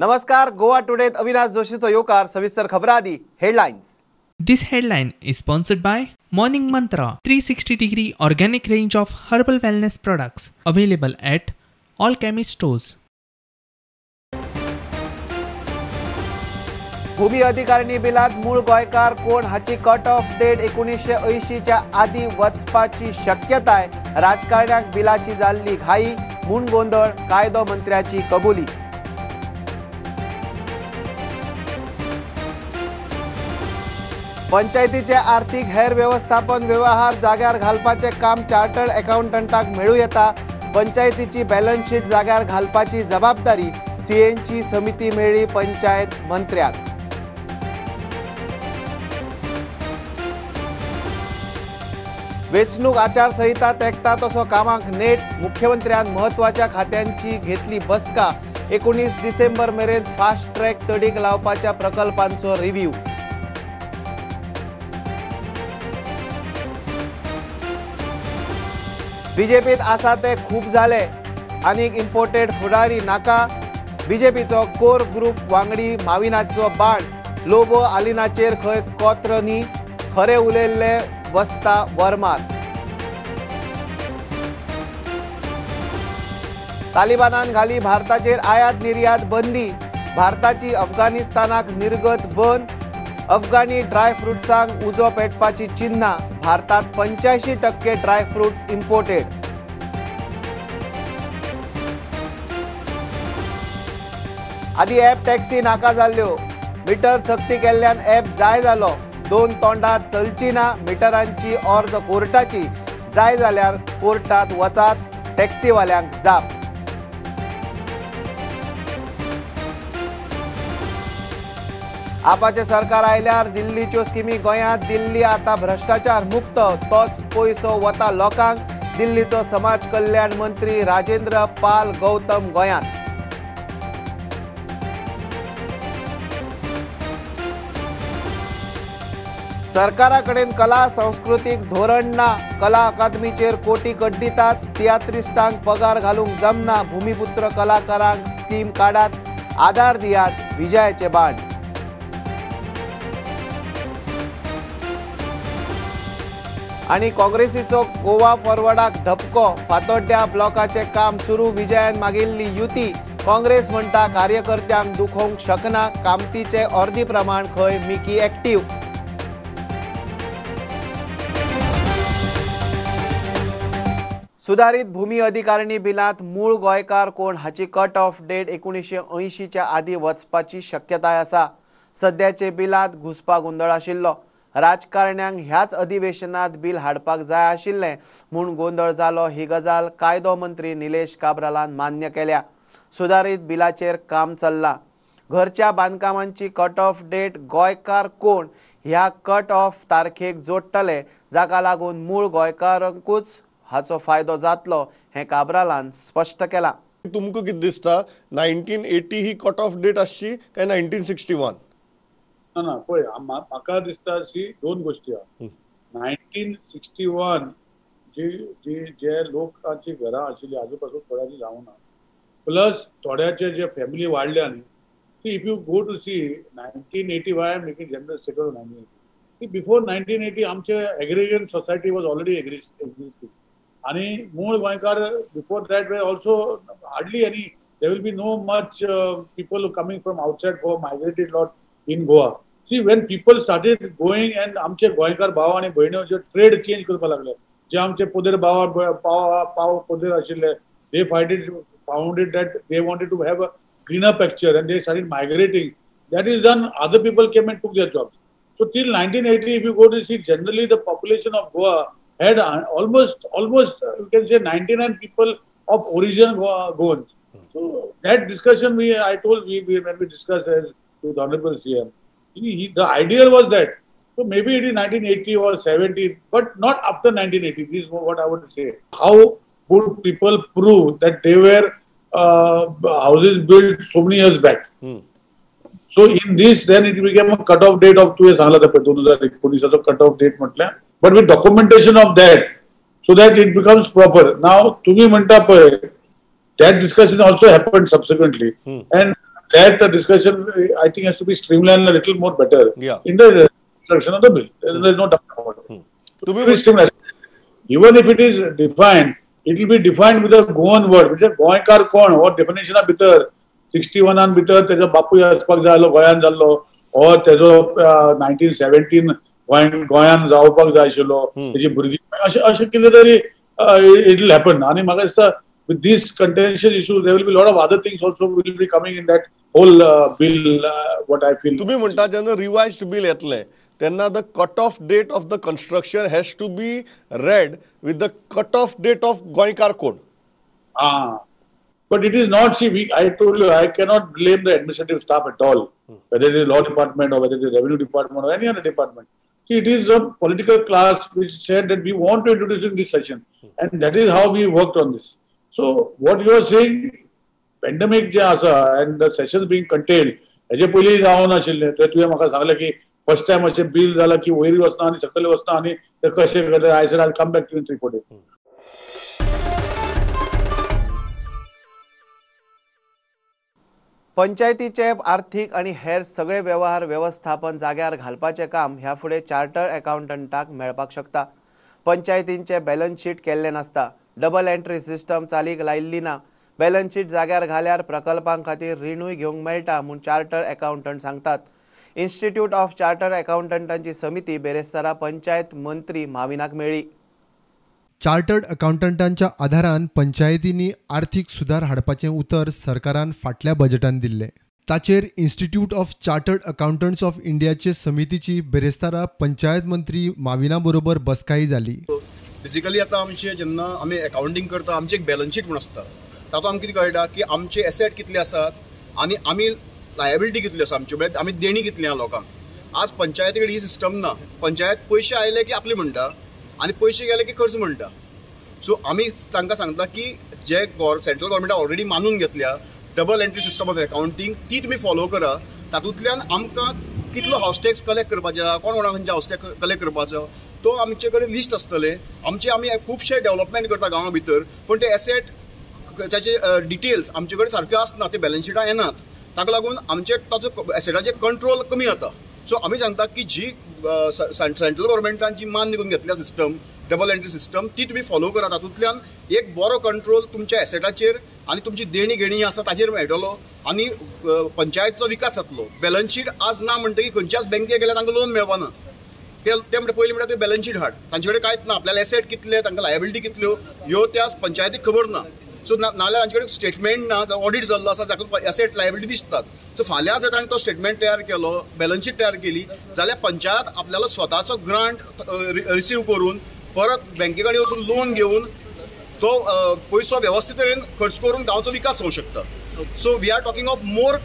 नमस्कार, गोवा टुडेत अविनाश जोशीचो येवकार. सविस्तर खबरां आदी headlines. This headline is sponsored by Morning Mantra 360 degree organic range of herbal wellness products available at all chemist stores. भूमी अधिकारणी बिलात मूळ गोंयकार कोण हाची कट ऑफ डेट 1980च्या आदी वचपाची शक्यताय. राजकारण्यांक बिलाची जाल्ली घाई म्हूण गोंदळ, कायदो मंत्र्याची कबुली. पंचायतीचे आर्थिक हेर व्यवस्थापन व्यवहार जाग्यार घालपाचे काम चार्टर्ड अकाउंटंटाक मेळूं येता. पंचायतीची बॅलन्स शीट जाग्यार घालपाची जबाबदारी सीएनची समिती मेळ्ळी पंचायत मंत्र्याक. वेंचणूक आचारसंहिता तेंकता तसो कामाक नेट. मुख्यमंत्र्यान म्हत्वाच्या खात्यांची घेतली बसका. 19 डिसेंबर मेरेन फास्ट ट्रॅक तडीक लावपाच्या प्रकल्पांचो रिव्ह्यू. बीजेपीत आसा ते खूब जाले, आनीक इम्पोर्टेड फुडारी नाका. बीजेपीचो कोर ग्रुप वांगडी माविनाचो बाण. लोबो आलिनाचेर खंय कोत्र न्ही, खरें उलयल्ले वस्ता वरमार. तालिबानान घाली भारताचेर आयात निर्यात बंदी. भारताची अफगाणिस्तानाक निर्गत बंद. अफगाणी ड्रायफ्रुट्सांक उजो पेटपाची चिन्हां. भारतात 85% ड्रायफ्रुट्स इम्पोर्टेड. आदी ॲप टॅक्सी नाका जाल्ल्यो, मिटर सक्ती केल्ल्यान ॲप जाय जालो. दोन तोंडां चलची ना, मिटरांची अर्ज कोर्टाची. जाय जाल्यार कोर्टात वचात, टॅक्सीवाल्यांक जाप. आपाचें सरकार आयल्यार दिल्लीच्यो स्किमी गोंयांत. दिल्ली आतां भ्रश्टाचार मुक्त, तोच पयसो वता लोकांक. दिल्लीचो समाज कल्याण मंत्री राजेंद्र पाल गौतम गोंयांत. सरकारा कडेन कला संस्कृतीक धोरण ना. कला अकादमीचेर कोटी कड्डितात. तियात्रिस्टांक पगार घालूंक जमना. भूमिपुत्र कलाकारांक स्कीम काडात, आदार दियात. विजयाचे बाण. आनी काँग्रेसीचो गोवा फॉरवर्डाक धपको. फातोड्ड्या ब्लॉकाचें काम सुरू. विजयान मागिल्ली युती. काँग्रेस म्हणटा कार्यकर्त्यांक दुखोवंक शकना. कामतीचे अर्दी प्रमाण खंय मिकी एक्टीव. सुधारित भूमी अधिकारणी बिलांत मूळ गोंयकार कोण हाची कट ऑफ डेट 1980च्या आदी वचपाची शक्यताय आसा. सद्याचे बिलांत घुसपा गोंदळ आशिल्लो. राजकारण्यांक ह्याच अधिवेशनात बिल हाडपाक जाय आशिल्लें म्हूण गोंदळ जालो. ही गजाल कायदो मंत्री निलेश काब्रालान मान्य केल्या. सुधारित बिलाचेर काम चल्लां. घरच्या बांदकामांची कट ऑफ डेट गोंयकार कोण ह्या कट ऑफ तारखेक जोडटले, जाका लागून मूळ गोंयकारांकूच हाचो फायदो जातलो हें काब्रालान स्पश्ट केलां. तुमकां कितें दिसता 1980 ही कट ऑफ डेट आसची काय 1961? ना ना, पळय म्हाका दिसता अशी दोन गोष्टी आहा. 1961 जी जी जे लोकांची घरां आशिल्ली आजूपासून थोड्यांची जावना, प्लस थोड्याचे जे फॅमिली वाडल्या न्ही. See if you go to see 1985 making general settle 1980. Before 1980 आमचे agrarian society was already existing आनी मूळ गोंयकार before that were also hardly any, there will be no much people coming from outside for migrated lot in Goa. See when people started going and आमचे गोंयकार भाव आनी भयण्यो जे trade change करपाक लागले, जे आमचे पोदेर भाव पाव पोदेर आशिल्ले, they found it that they wanted to have a greener picture and they started migrating. That is done, other people came and took their jobs. So till 1980 if you go to see, generally the population of Goa had almost you can say 99 people of origin Goans. So that discussion we when we discussed as with Honorable CM, the idea was that, so maybe it is 1980 or 70, but not after 1980. This is what I would say. How would people prove that they were houses built so many years back? So in this, then it became a cut-off date of 2 years. 2019 cut-off date म्हटल्यार, but with documentation of that, so that it becomes proper. Now, तुम्ही म्हणता पळय, that discussion also happened subsequently. And That discussion I think has to be streamlined a little more better in the introduction of the bill. There is no doubt about it. Even if it is defined, it will be defined with a Goan word. म्हणजे गोंयकार कोण हो डेफिनेशना भितर 61 भितर तेजो बापूय आसपाक जाय आसलो गोंयान जाल्लो, हो तेजो 1917 गोंयान जावपाक जाय आशिल्लो, तेजी भुरगीं अशें अशें कितें तरी it will happen. आनी म्हाका दिसता with these contentious issues there will be lot of other things also will be coming in that whole bill, what I feel. तुम्ही म्हणता जेन्ना रिवायज्ड बिल येतलें तेन्ना the cut off date of the construction has to be read with the cut off date of गोंयकार कोण. But it is not, see, I told you, I cannot blame the administrative staff at all, whether it is law department or whether it is revenue department or any other department. See, it is a political class which said that we want to introduce in this session, and that is how we worked on this. So what you are saying, pandemic जे आसा and the sessions being curtailed, हेजे पयलीं जावं नाशिल्लें. ते तुवें म्हाका सांगलें की फर्स्ट टायम अशें बील जालां की वयर वचना आनी सकयल वचना आनी ते कशें करता. I said I come back to in 3-4 days. पंचायतीचे आर्थीक आनी हेर सगळे व्यवहार वेवस्थापन जाग्यार घालपाचें काम ह्या फुडें चार्टर्ड अकाउंटंटाक मेळपाक शकता. पंचायतींचे बॅलन्स शीट केल्लें नासता, डबल एंट्री सिस्टम चालीक लायिल्ली ना. बॅलन्स शीट जाग्यार घाल्यार प्रकल्पां खातीर रिणूय घेवंक मेळटा म्हूण चार्टर्ड अकाउंटंट सांगतात. इन्स्टिट्यूट ऑफ चार्टर्ड अकाउंटंटांची समिती बेरेस्तारा पंचायत मंत्री माविनाक मेळ्ळी. चार्टर्ड अकाउंटंटांच्या आधारान पंचायतींनी आर्थीक सुदार हाडपाचें उतर सरकारान फाटल्या बजेटान दिल्लें. ताचेर institute of chartered accountants of इंडियाचे समितीची बेरेस्तारा पंचायत मंत्री माविना बरोबर बसकाय जाली. बेसिकली आतां आमचे जेन्ना आमी अकाउंटींग करता आमचे एक बॅलन्स शीट म्हूण आसता, तातूंत आमकां कितें कळटा की आमचे एसेट कितले आसात आनी आमी लायबिलिटी कितली आसा आमच्यो, म्हळ्यार आमी देणी कितली आहा लोकांक. आज पंचायती कडेन ही सिस्टम ना. पंचायत पयशे आयले की आपले म्हणटा आनी पयशे गेले की खर्च म्हणटा. सो आमी तांकां सांगता की जे सेंट्रल गव्हर्मेंटान ऑलरेडी मानून घेतल्या double entry system of accounting, ती तुमी फॉलो करा. तातूंतल्यान आमकां कितलो हावस टॅक्स कलेक्ट करपाचो आहा, कोण कोणा खंयचे हावस टॅक्स कलेक्ट करपाचो तो आमचे कडेन लिस्ट आसतलें. आमचे आमी खुबशे डेव्हलपमेंट करता गांवा भितर, पूण ते एसेट ताचे डिटेल्स आमचे कडेन सारक्यो आसना, ते बॅलन्स शिटां येनात. ताका लागून आमचे ताचो एसेटाचेर कंट्रोल कमी जाता. सो आमी सांगता की जी सेंट्रल गव्हर्मेंटान जी मान्य करून घेतल्या सिस्टम डबल एंट्री सिस्टम, ती तुमी फॉलो करा. तातूंतल्यान एक बरो कंट्रोल तुमच्या एसेटाचेर आनी तुमची देणी घेणी आसा ताचेर मेळटलो आनी पंचायतीचो विकास जातलो. बॅलन्स शीट आज ना म्हणटकीर खंयच्याच बँके गेल्यार तांकां लोन मेळपाना. ते म्हणटा पयलीं म्हणटा तुवें बॅलन्स शीट हाड, तांचे कडेन कांयच ना. आपल्याला एसेट कितले, तांकां लायबिलिटी कितल्यो ह्यो त्या पंचायतीक खबर ना. सो नाल्यार तांचे कडेन स्टेटमेंट ना, ऑडिट जाल्लो आसा जाका एसेट लायबिलिटी दिसतात. सो फाल्यां जर ताणें तो स्टेटमेंट तयार केलो, बॅलन्स शीट तयार केली जाल्यार पंचायत आपल्याला स्वताचो ग्रांट रिसीव करून परत बँके कडेन वचून लोन घेवन तो पयसो वेवस्थीत तरेन खर्च करून गांवचो विकास होऊ शकता. So we are talking of more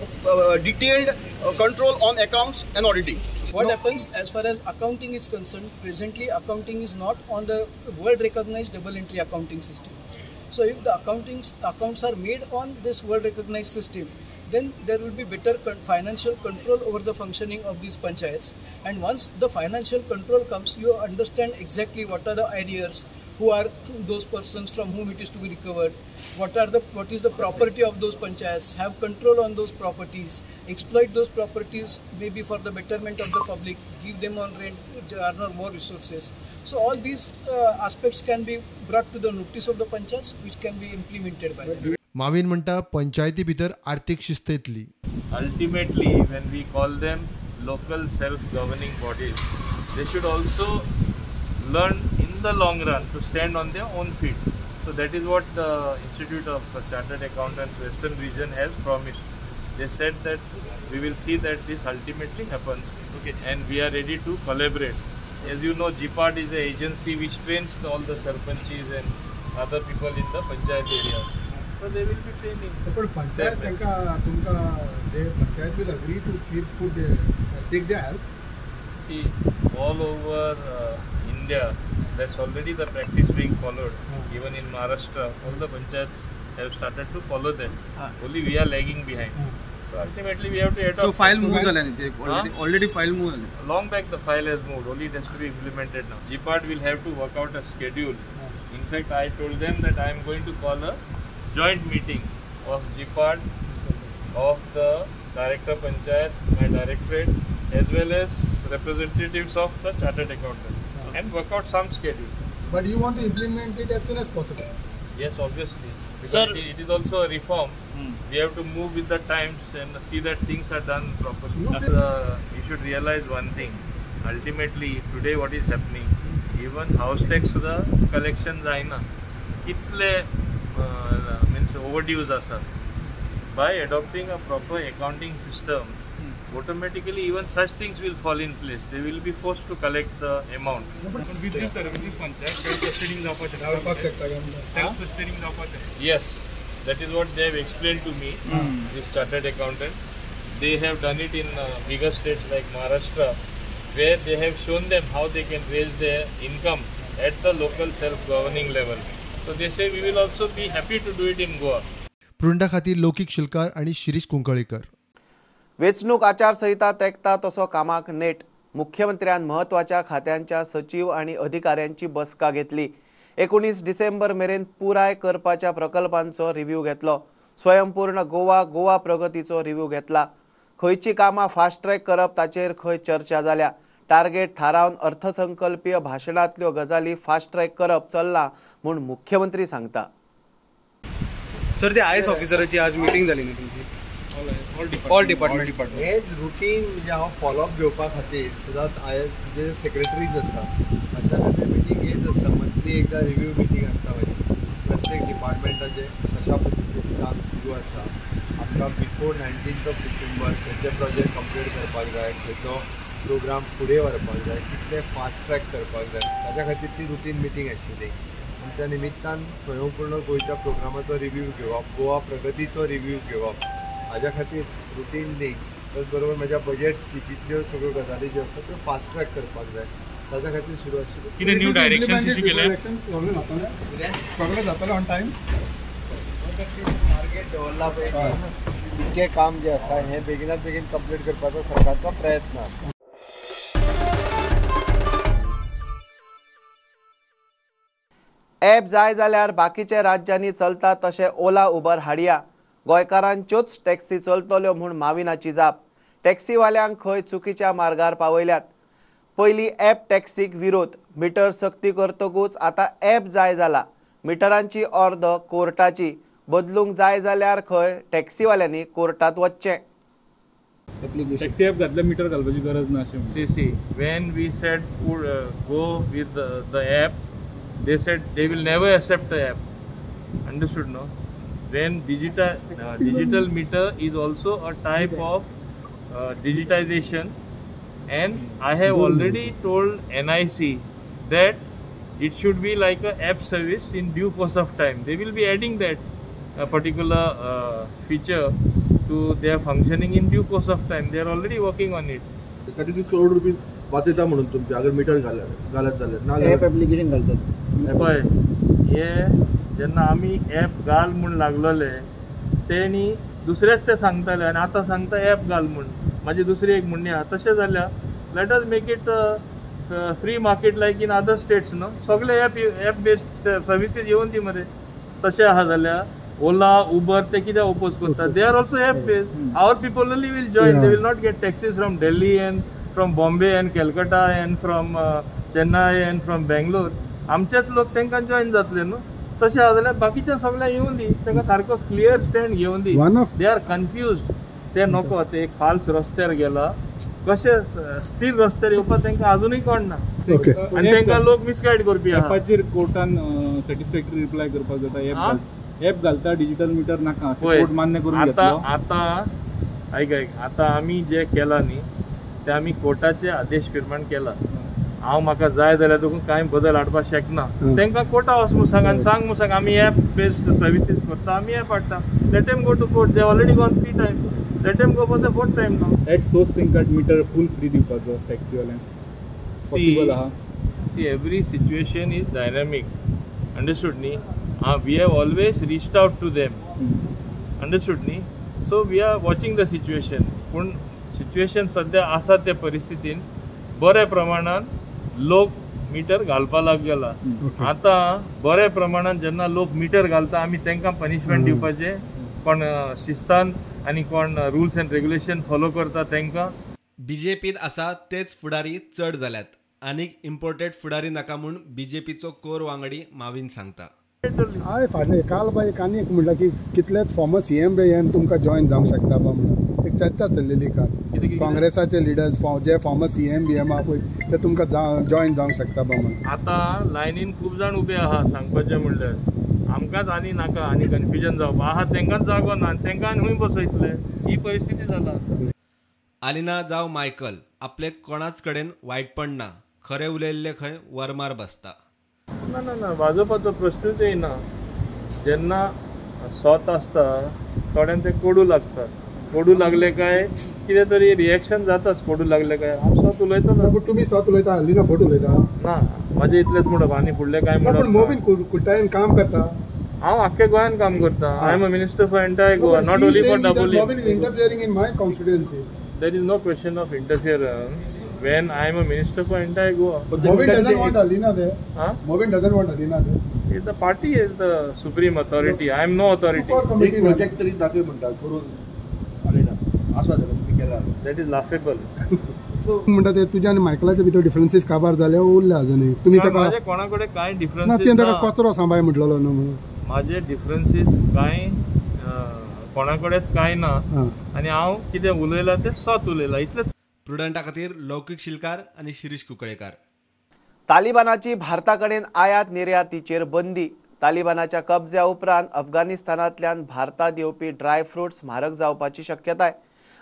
detailed control on accounts and auditing. What happens as far as accounting is concerned, presently accounting is not on the world recognized double entry accounting system. So if the accounts are made on this world recognized system, then there will be better financial control over the functioning of these panchayats. And once the financial control comes, you understand exactly what are the arrears, who are those persons from whom it is to be recovered, what is the property of those panchayats, have control on those properties, exploit those properties maybe for the betterment of the public, give them on rent, earn more resources. So all these aspects can be brought to the notice of the panchayats, which can be implemented by them. Mavin म्हणटा पंचायती भितर आर्थिक शिस्त येतली. Ultimately, when we call them local self-governing bodies, they should also learn in the long run to stand on their own feet. So that is what the Institute of Chartered Accountants Western Region has promised. They said that we will see that this ultimately happens. Okay. And we are ready to collaborate. As you know, GPART is an agency which trains all the sarpanchis and other people in the panchayat areas. So they will be training. But panchayat, panchayat will agree to take their help. See, all over India, that's already the practice being followed. Even in Maharashtra, all the panchayats have started to follow that. Only we are lagging behind. So ultimately we have to adopt. So file moved already. Already file moved. Long back the file has moved. Only it has to be implemented now. GPART will have to work out a schedule. In fact, I told them that I am going to call a joint meeting of GPART, of the Director Panchayat, my directorate, as well as representatives of the chartered accountant, and work out some schedule. But you want to implement it as soon as possible? Yes, obviously. Because sir, it is also a reform. We have to move with the times and see that things are done properly. You should realize one thing. Ultimately, today what is happening, even house tax सुद्धा collection जायना. कितले means overdues आसा. By adopting a proper accounting system, automatically even such things will fall in place. They will be forced to collect the amount. But with this service, panchayat self-sustaining self-sustaining. Yes, that is what they have explained to me. This chartered accountant, they have done it in bigger states like Maharashtra, where they have shown them how they can raise their income at the local self-governing level. So they say we will also be happy to do it in Goa. प्रुंडा खातीर लौकिक शिलकार आणि शिरीष कुंकळीकर. वेंचणूक आचारसंहिता तेंकता तसो कामाक नेट. मुख्यमंत्र्यान म्हत्वाच्या खात्यांच्या सचीव आनी अधिकाऱ्यांची बसका घेतली. 19 डिसेंबर मेरेन पुराय करपाच्या प्रकल्पांचो रिव्ह्यू घेतलो. स्वयंपूर्ण गोवा, गोवा प्रगतीचो रिव्ह्यू घेतला. खंयची कामां फास्ट ट्रॅक करप ताचेर खंय चर्चा जाल्या. टार्गेट थारावन अर्थसंकल्पीय भाशणांतल्यो गजाली फास्ट ट्रॅक करप चल्लां म्हूण मुख्यमंत्री सांगता. सर, ते आयएएस ऑफिसराची आज मिटींग जाली न्ही तुमची? ऑल डिपार्टमेंट हे रुटीन म्हणजे हांव फॉलोअप घेवपा खातीर सदांच आयएएस जे सेक्रेटरीज आसा तांच्या खातीर मिटींग घेत आसता. मंथली एकदां रिव्यू मिटींग आसता म्हाजी. प्रत्येक डिपार्टमेंटाचें कशा पद्दतीन काम सुरू आसा, आमकां बिफोर 19 डिसेंबर खंयचे प्रोजेक्ट कंप्लीट करपाक जाय, खंयचो प्रोग्राम फुडें व्हरपाक जाय, कितले फास्ट ट्रॅक करपाक जाय, ताच्या खातीरची रुटीन मिटींग आशिल्ली. आनी त्या निमित्तान स्वयंपूर्ण गोंयच्या प्रोग्रामाचो रिव्यू घेवप, गोवा प्रगतीचो रिव्यू घेवप, हाज्या खातीर रुटीनली. त्याच बरोबर म्हज्या बजेट स्पिचींतल्यो सगळ्यो गजाली ज्यो आसा त्यो फास्ट ट्रॅक करपाक जाय, ताच्या खातीर सुरू आशिल्ली. कितें न्यू डायरेक्शन्स इश्यू केले? सगळें जातलें ऑन टायम. टार्गेट दवरला पळय, इतकें काम जें आसा हें बेगिनात बेगीन कंप्लीट करपाचो सरकारचो प्रयत्न आसा. ॲप जाय जाल्यार बाकीच्या राज्यांनी चलता तशें ओला उबर हाडया. गोंयकारांच्योच टॅक्सी चलतल्यो म्हूण माविनाची जाप. टॅक्सीवाल्यांक खंय चुकीच्या मार्गार पावयल्यात. पयलीं ॲप टॅक्सीक विरोध, मिटर सक्ती करतकूच आतां ॲप जाय जाला. मिटरांची ऑर्द कोर्टाची, बदलूंक जाय जाल्यार खंय टॅक्सीवाल्यांनी कोर्टांत वचचें. टॅक्सी ॲप घातल्यार मिटर घालपाची गरज ना अशें. See see when we said go with the app, they said they will never accept the app. Understood, no? Then digital meter is also a type of digitization, and I have already told NIC that it should be like a app service in due course of time. They will be adding that particular feature to their functioning in due course of time. They are already working on it. 32 crore rupees वाचयता म्हणून तुमचे अगर metre घालत जाल्यार ना app application घालतात. पळय, हे जेन्ना आमी ॲप घाल म्हूण लागलोले तेणी दुसरेच ते सांगताले आनी आतां सांगता ॲप घाल म्हूण. म्हाजी दुसरी एक म्हणणी आहा, तशें जाल्यार let us make it free market like in other states न्हू. सगळे ॲप बेस्ड सर्विसीज येवन दी मरे. तशें आहा जाल्यार ओला उबर ते कित्याक ओपोज करता? They are also app based. Our people only will join. They will not get taxis from Delhi and from Bombay and Calcutta and from Chennai and from Bangalore. आमचेच लोक तांकां जॉयन जातले न्हू. तशें आहा जाल्यार बाकीच्या सगळ्यांक येवन दी, तांकां सारको क्लियर स्टँड घेवन दी. They are confused. ते नको, ते एक फाल्स रस्त्यार गेला, कशें स्थिर रस्त्यार येवपाक तांकां आजुनूय कळना आनी तांकां लोक मिसगायड करपी. ॲपाचेर कोर्टान सॅटिस्फॅक्टरी रिप्लाय करपाक जाता. ॲप घालता, डिजिटल मिटर नाका, कोर्ट मान्य करून घेतलो. आतां आयक आयक, आतां आमी जें केलां न्ही तें आमी कोर्टाचे आदेश प्रमाण केलां. हांव म्हाका जाय जाल्यार तुका कांय बदल हाडपाक शकना. तांकां कोर्टा वच म्हूण सांग आनी सांग म्हूण सांग आमी ॲप बेस्ड सर्विसीस करता, आमी ॲप हाडटा. Let them go to court. They already gone 3 times. Let them go for the 4th time now. At source तांकां मिटर फूल फ्री दिवपाचो टॅक्सीवाल्यांक पॉसिबल आहा? See, every situation is dynamic. Understood न्ही? We have always reached out to them. Understood न्ही? So we are watching the situation. पूण situation सद्या आसा त्या परिस्थितीन बऱ्या प्रमाणान लोक मिटर घालपाक लागला. आतां बऱ्या प्रमाणान जेन्ना लोक मिटर घालता आमी तांकां पनिशमेंट दिवपाचें, पण शिस्तान आनी कोण रुल्स अँड रेग्युलेशन फॉलो करता तांकां. बीजेपीत आसा तेच फुडारी चड जाल्यात, आनीक इम्पोर्टेड फुडारी नाका म्हूण बीजेपीचो कोर वांगडी माविन सांगता. हय, फाटले काल बाय एक आनी एक म्हणटा की कितलेच फॉर्मर सीएम बी एम तुमकां जॉयन जावंक शकता बा म्हणून एक चर्चा चल्लेली काल. काँग्रेसाचे लिडर्स जे फॉर्मर सीएम बी एम आहा पळय ते तुमकां जॉयन जावंक शकता बा म्हणून. आतां लायनीन खूब जाण उबे आहा, सांगपाचें म्हणल्यार आमकांच आनी नाका आनी कन्फ्युजन जावपा आहा, तांकांच जागो ना आनी तांकां आनी खंय बसयतले, ही परिस्थिती जाला. आलिना जावं मायकल आपले कोणाच कडेन वायटपण ना, खरें उलयल्ले खंय वरमार बसता. ना ना ना, वाजोवपाचो प्रश्नूच येना. जेन्ना सोत आसता थोड्यांक ते कोडू लागतात, कोडू लागले काय कितें तरी रिएक्शन जाताच. कोडू लागले काय हांव सोत उलयतलो. तुमी सोत उलयता, आलिना फोट उलयता ना, म्हाजें इतलेंच म्हणप आनी फुडलें काय म्हणप. मोबीन कुटायेन काम करता, हांव आख्खे गोंयान काम करता. I am a minister for entire Goa, not only for Dabolim. Mobin is interfering in my constituency. There is no question of interference when I am a minister for entire Goa. Mobin doesn't want Alina there. Huh? Mobin doesn't want Alina there. The party is the supreme authority. I am no authority. एक project तरी दाखय म्हणटा करून आलिना आसा जाल्यार तुमी केला. That is laughable. म्हणटा ते तुज्या आनी मायकलाच्या भितर डिफरन्सीस काबार जाले उरले अजूनय. तुमी ताका कोणा कडेन कांय डिफरन्सीस ना, तुवें ताका कचरो सांबाळ म्हटलेलो न्हू म्हणून. म्हाजे डिफरन्सीस कांय कोणा कडेच कांय ना आनी हांव कितें उलयलां तें सत उलयलां, इतलेंच. प्रुडंटा खातीर लौकीक शिलकार आनी शिरीष कुंकळेकार. तालिबानाची भारता कडेन आयात निर्यातीचेर बंदी. तालिबानाच्या कब्ज्या उपरांत अफगाणिस्तानांतल्यान भारतांत येवपी ड्रायफ्रुट्स म्हारग जावपाची शक्यताय.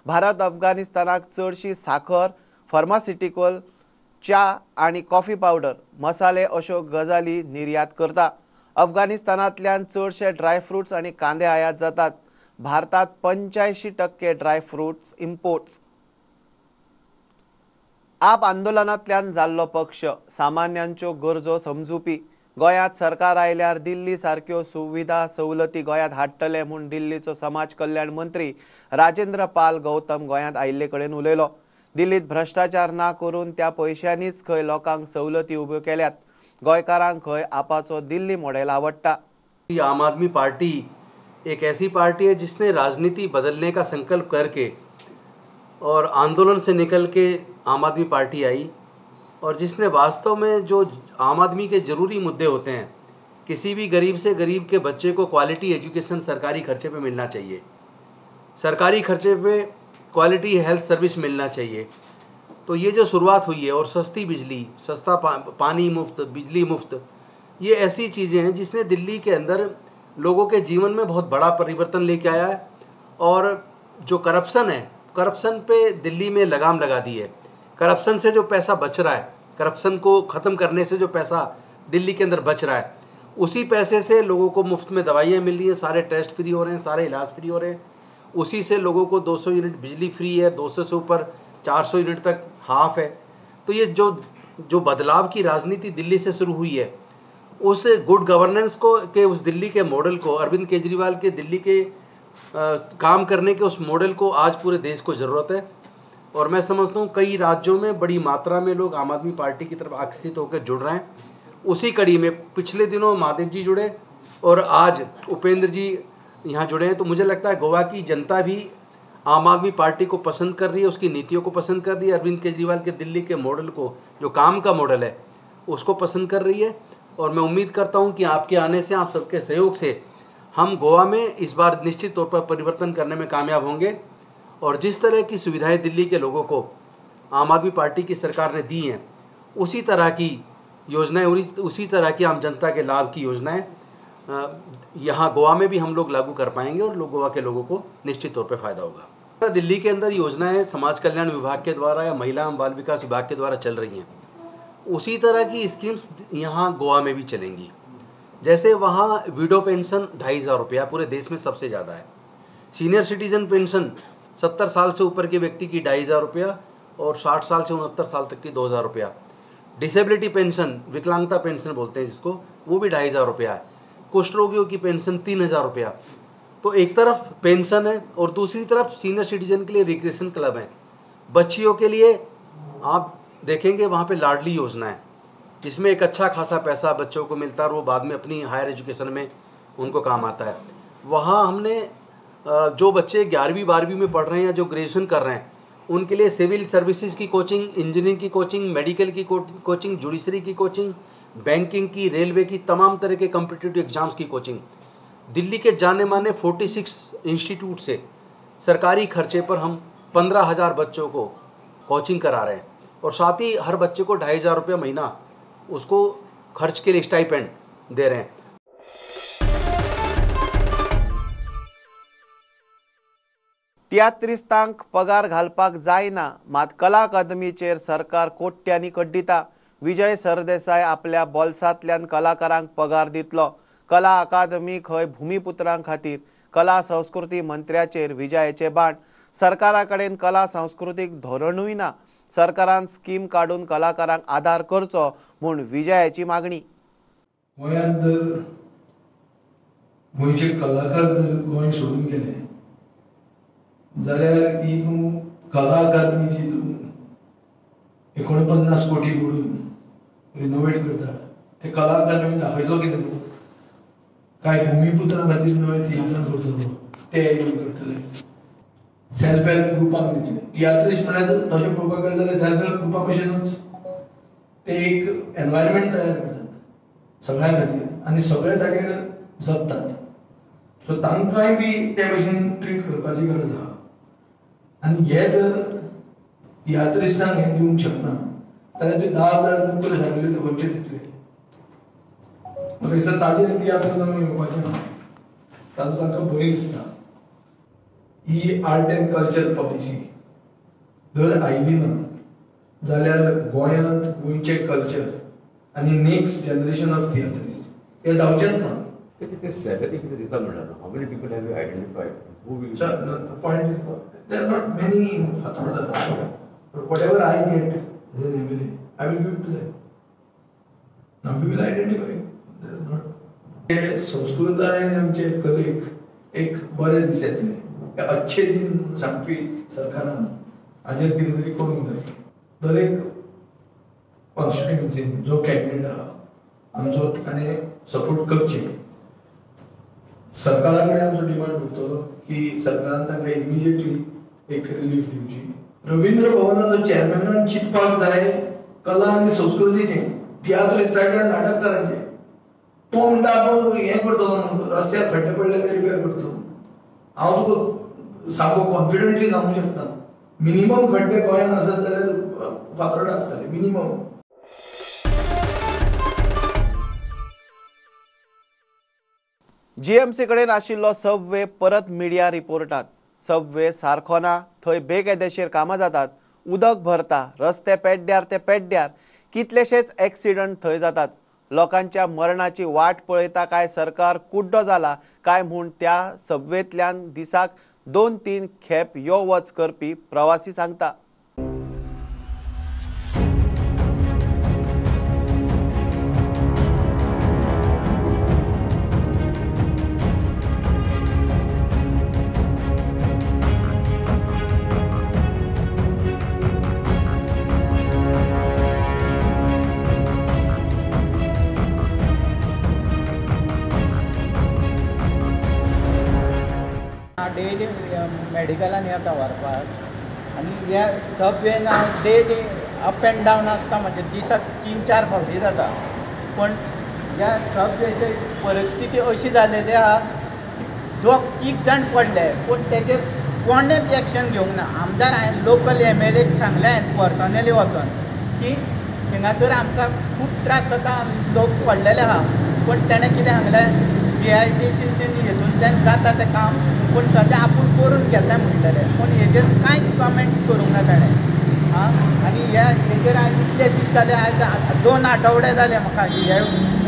भारत अफगाणिस्तानाक चडशी साखर, फार्मास्युटिकल, च्या आनी कॉफी पावडर, मसाले अश्यो गजाली निर्यात करता. अफगाणिस्तानांतल्यान चडशे ड्रायफ्रुट्स आनी कांदे आयात जातात. भारतात 85% ड्रायफ्रुट्स इम्पोर्ट्स. आप आंदोलनांतल्यान जाल्लो पक्ष, सामान्यांच्यो गरजो समजुपी. गोंयांत सरकार आयल्यार दिल्ली सारक्यो सुविधा सवलती गोंयांत हाडटले म्हूण दिल्लीचो समाज कल्याण मंत्री राजेंद्र पाल गौतम गोंयांत आयिल्ले कडेन उलयलो. दिल्लीत भ्रश्टाचार ना करून त्या पयशांनीच खंय लोकांक सवलती उब्यो केल्यात. गोंयकारांक खंय आपाचो दिल्ली मॉडेल आवडटा. आम आदमी पार्टी एक ऐसी पार्टी है जिसने राजनीति बदलने का संकल्प करके और आंदोलन से निकल के आम आदमी पार्टी आई, और जिसने वास्तव में जो आम आदमी के ज़रूरी मुद्दे होते हैं, किसी भी गरीब से गरीब के बच्चे को क्वालिटी एजुकेशन सरकारी खर्चे पे मिलना चाहिए, सरकारी खर्चे पे क्वालिटी हेल्थ सर्विस मिलना चाहिए। तो ये जो शुरुआत हुई है, और सस्ती बिजली, सस्ता पानी मुफ्त, बिजली मुफ्त, ये ऐसी चीज़ें हैं जिसने दिल्ली के अंदर लोगों के जीवन में बहुत बड़ा परिवर्तन लेके आया है। और जो करप्शन है, करप्शन पे दिल्ली में लगाम लगा दी है। करप्शन से जो पैसा बच रहा है, करप्शन को ख़त्म करने से जो पैसा दिल्ली के अंदर बच रहा है, उसी पैसे से लोगों को मुफ्त में दवाइयाँ मिल रही हैं, सारे टेस्ट फ्री हो रहे हैं, सारे इलाज फ्री हो रहे हैं। उसी से लोगों को 200 यूनिट बिजली फ्री है, 200 से ऊपर 400 यूनिट तक हाफ है। तो ये जो बदलाव की राजनीति दिल्ली से शुरू हुई है, उस गुड गवर्नेंस को के उस दिल्ली के मॉडल को, अरविंद केजरीवाल के दिल्ली के काम करने के उस मॉडल को आज पूरे देश को ज़रूरत है। और मैं समझता हूँ कई राज्यों में बड़ी मात्रा में लोग आम आदमी पार्टी की तरफ आकर्षित होकर जुड़ रहे हैं। उसी कड़ी में पिछले दिनों महादेव जी जुड़े और आज उपेंद्र जी यहाँ जुड़े हैं। तो मुझे लगता है गोवा की जनता भी आम आदमी पार्टी को पसंद कर रही है, उसकी नीतियों को पसंद कर रही है, अरविंद केजरीवाल के दिल्ली के मॉडल को, जो काम का मॉडल है, उसको पसंद कर रही है। और मैं उम्मीद करता हूँ कि आपके आने से, आप सबके सहयोग से हम गोवा में इस बार निश्चित तौर पर परिवर्तन करने में कामयाब होंगे। और जिस तरह की सुविधाएं दिल्ली के लोगों को आम आदमी पार्टी की सरकार ने दी हैं, उसी तरह की योजनाएं, उसी तरह की आम जनता के लाभ की योजनाएं यहाँ गोवा में भी हम लोग लागू कर पाएंगे और गोवा के लोगों को निश्चित तौर पर फ़ायदा होगा। दिल्ली के अंदर योजनाएँ समाज कल्याण विभाग के द्वारा या महिला एवं बाल विकास विभाग के द्वारा चल रही हैं, उसी तरह की स्कीम्स यहाँ गोवा में भी चलेंगी। जैसे वहाँ विडो पेंशन 2500 रुपया पूरे देश में सबसे ज़्यादा है, सीनियर सिटीजन पेंशन 70 साल से ऊपर के व्यक्ति की 2500 रुपया और 60 साल से 69 साल तक की 2000 रुपया, डिसेबिलिटी पेंशन, विकलांगता पेंशन बोलते हैं जिसको, वो भी 2500 रुपया है, कुष्ठ रोगियों की पेंशन 3000 रुपया। तो एक तरफ पेंशन है और दूसरी तरफ सीनियर सिटीजन के लिए रिक्रिएशन क्लब है। बच्चियों के लिए आप देखेंगे वहाँ पे लाडली योजना है, जिसमें एक अच्छा खासा पैसा बच्चों को मिलता है और वो बाद में अपनी हायर एजुकेशन में उनको काम आता है। वहाँ हमने जो बच्चे 11वीं 12वीं में पढ़ रहे हैं या जो ग्रेजुएशन कर रहे हैं उनके लिए सिविल सर्विसेज की कोचिंग, इंजीनियरिंग की कोचिंग, मेडिकल की कोचिंग, जुडिशरी की कोचिंग, बैंकिंग की, रेलवे की, तमाम तरह के कॉम्पिटिटिव एग्ज़ाम्स की कोचिंग दिल्ली के जाने माने 46 इंस्टीट्यूट से सरकारी खर्चे पर हम 15,000 बच्चों को कोचिंग करा रहे हैं और साथ ही हर बच्चे को 2,500 रुपये महीना उसको खर्च के लिए स्टाइपेंड दे रहे हैं। तियात्रिस्तांक पगार घालपाक जायना, मात कला अकादमीचेर सरकार कोट्यांनी कड्डिता। विजय सरदेसाय आपल्या बोल्सांतल्यान कलाकारांक पगार दितलो। कला अकादमी खंय भूमिपुत्रां खातीर। कला संस्कृती मंत्र्याचेर विजयाचे बाण। सरकारा कडेन कला संस्कृतीक धोरणूय ना। सरकारान स्कीम काडून कलाकारांक आदार करचो म्हूण विजयाची मागणी। गोंयांत जर गोंयचे कलाकार जर गोंय सोडून गेले जाल्यार ही तूं कला अकादमीची तूं 49 कोटी बुडून रिनोवेट करता, ते कला अकादमी दाखयतलो कितें तूं? काय भूमिपुत्रां खातीर नवे तियात्रां करतलो, ते येवन करतले, सेल्फ हेल्प ग्रुपांक दितले। तियात्रिस्ट म्हळ्यार तशें पळोवपाक गेलें जाल्यार सेल्फ हेल्प ग्रुपा भशेनूच ते एक एनवायरमेंट तयार करतात सगळ्यां खातीर आनी सगळे तागेर जगतात। सो तांकांय बी ते भशेन ट्रीट करपाची गरज आहा आनी हे जर तियात्रिस्टांक हें दिवंक शकना जाल्यार तुवें 10,000 नोकऱ्यो सांगिल्ल्यो त्यो खंयच्यो दितले? म्हाका दिसता ताजेर तियात्र जावन येवपाचें ना, ताचो तांकां भंय दिसता। ही आर्ट एंड कल्चर पॉलिसी जर आयली ना जाल्यार गोंयांत गोंयचें कल्चर आनी नेक्स्ट जनरेशन ऑफ तियात्रिस्ट हें जावचेंच ना। ते सॅलरी कितें दिता म्हणल्यार how many people have you identified? Who will The point is, there are not many in Fatorda, but whatever I get as an MLA, I will give it to them. Now we will identify. There are not. संस्कृताय आनी आमचे कलेक एक बरें दीस येतले, अच्छे दिन सांगपी सरकारान हाजेर कितें तरी करूंक जाय। दर एक कॉन्स्टिट्युएन्सीन जो कॅन्डिडेट आहा आमचो ताणें सपोर्ट करचें। सरकारा कडेन आमचो डिमांड उरतलो की सरकारान तांकां इमिजिएटली एक रिलीफ दिवची। रवींद्र भवनाचो चेअरमॅनान चिंतपाक जाय कला आनी संस्कृतीचें, तियात्रिस्टांचें, नाटककारांचें। तो म्हणटा आपूण हें करतलो म्हणून रस्त्यार खड्डे पडले ते रिपेर करतलो। हांव तुका सामको कॉन्फिडंटली सांगूंक शकता, मिनिमम खड्डे गोंयांत आसत जाल्यार फातोर्डा आसतले मिनिमम। जीएमसी कडेन आशिल्लो सबवे परत मिडिया रिपोर्टात। सबवे सारको ना, थंय बेकायदेशीर कामां जातात, उदक भरता, रस्ते पेड्ड्यार ते पेड्ड्यार, कितलेशेच एक्सिडंट थंय जातात। लोकांच्या मरणाची वाट पळयता काय सरकार कुड्डो जाला काय म्हूण त्या सबवेंतल्यान दिसाक 2-3 खेप यो वच करपी प्रवासी सांगता। डेली मेडिकलान येता व्हरपाक आनी ह्या सबवेन हांव डेली अप एंड डावन आसता, म्हणजे दिसाक 3-4 फावटी जाता। पूण ह्या सबवेची परिस्थिती अशी जालेली आहा, 2-3 जाण पडले पूण तेजेर कोणेच एक्शन घेवंक ना। आमदार हांवें लोकल MLA सांगलें हांवें पर्सनली वचोन की हिंगासर आमकां खूब त्रास जाता, लोक पडलेले आहा। पूण तेणें कितें सांगलें, GITCC हेतूंतल्यान जाता तें काम, पूण सद्या आपूण करून घेता म्हणटलें, पूण हेजेर कांय कमेंट्स करूंक ना ताणें। आं, आनी ह्या हेजेर इतले दीस जाले, आयज 2 आठवडे जाले म्हाका हे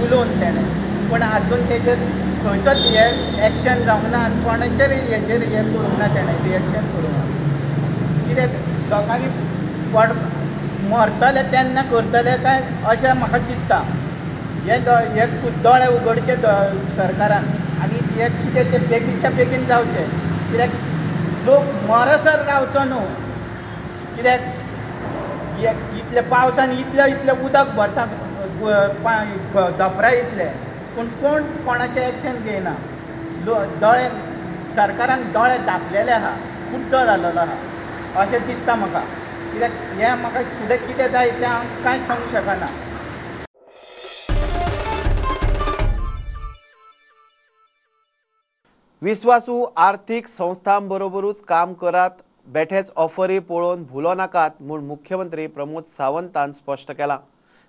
उलोवन तेणें, पूण आजून तेजेर खंयचोच हे एक्शन जावंक ना आनी कोणाचेर हेजेर हें करूंक ना तेणें, रिएक्शन करूंक ना। कित्याक लोकांनी मरतले तेन्ना करतले काय अशें म्हाका दिसता। हे दोळे उगडचे सरकारान आनी हे कितें तें बेगीनच्या बेगीन जावचें, कित्याक लोक मरसर रावचो न्हू। कित्याक इतले पावसान इतलें इतलें उदक भरता धोपरा इतलें, पूण कोण कोणाचें एक्शन घेयना। दोळे सरकारान दोळे धांपलेले आहा, कुड्डो जाल्लो आहा अशें दिसता म्हाका. कित्याक हें म्हाका फुडें कितें जाय तें हांव कांयच सांगूंक शकना. विस्वासू आर्थीक संस्थांबरोबरूच काम करात, बेठेच ऑफरी पळोवन भुलो नाकात म्हूण मुख्यमंत्री प्रमोद सावंतान स्पश्ट केलां.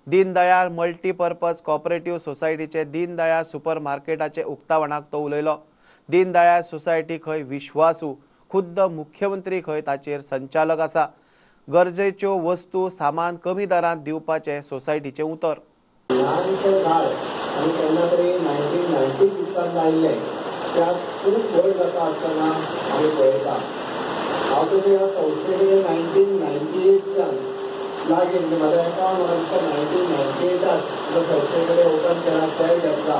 दीनदयाळ मल्टीपर्पज कॉपरेटिव्ह सोसायटीचे दीनदयाळ सुपर मार्केटाचे उक्तावणाक तो उलयलो. दीनदयाळ सोसायटी खंय विश्वासू, खुद्द मुख्यमंत्री खंय ताचेर संचालक आसा. गरजेच्यो वस्तू सामान कमी दरांत दिवपाचें सोसायटीचें उतर. ल्हानशें झाड आमी केन्ना तरी 1990 लायिल्लें, ते आज खूब व्हड जाता आसतना आमी पळयता. हांव तशें ह्या संस्थे कडेन 1998च्यान लागीं, म्हणजे म्हाजो एकावंट म्हाका दिसता 1998 जो संस्थे कडेन ओपन केला, शॅर घेतला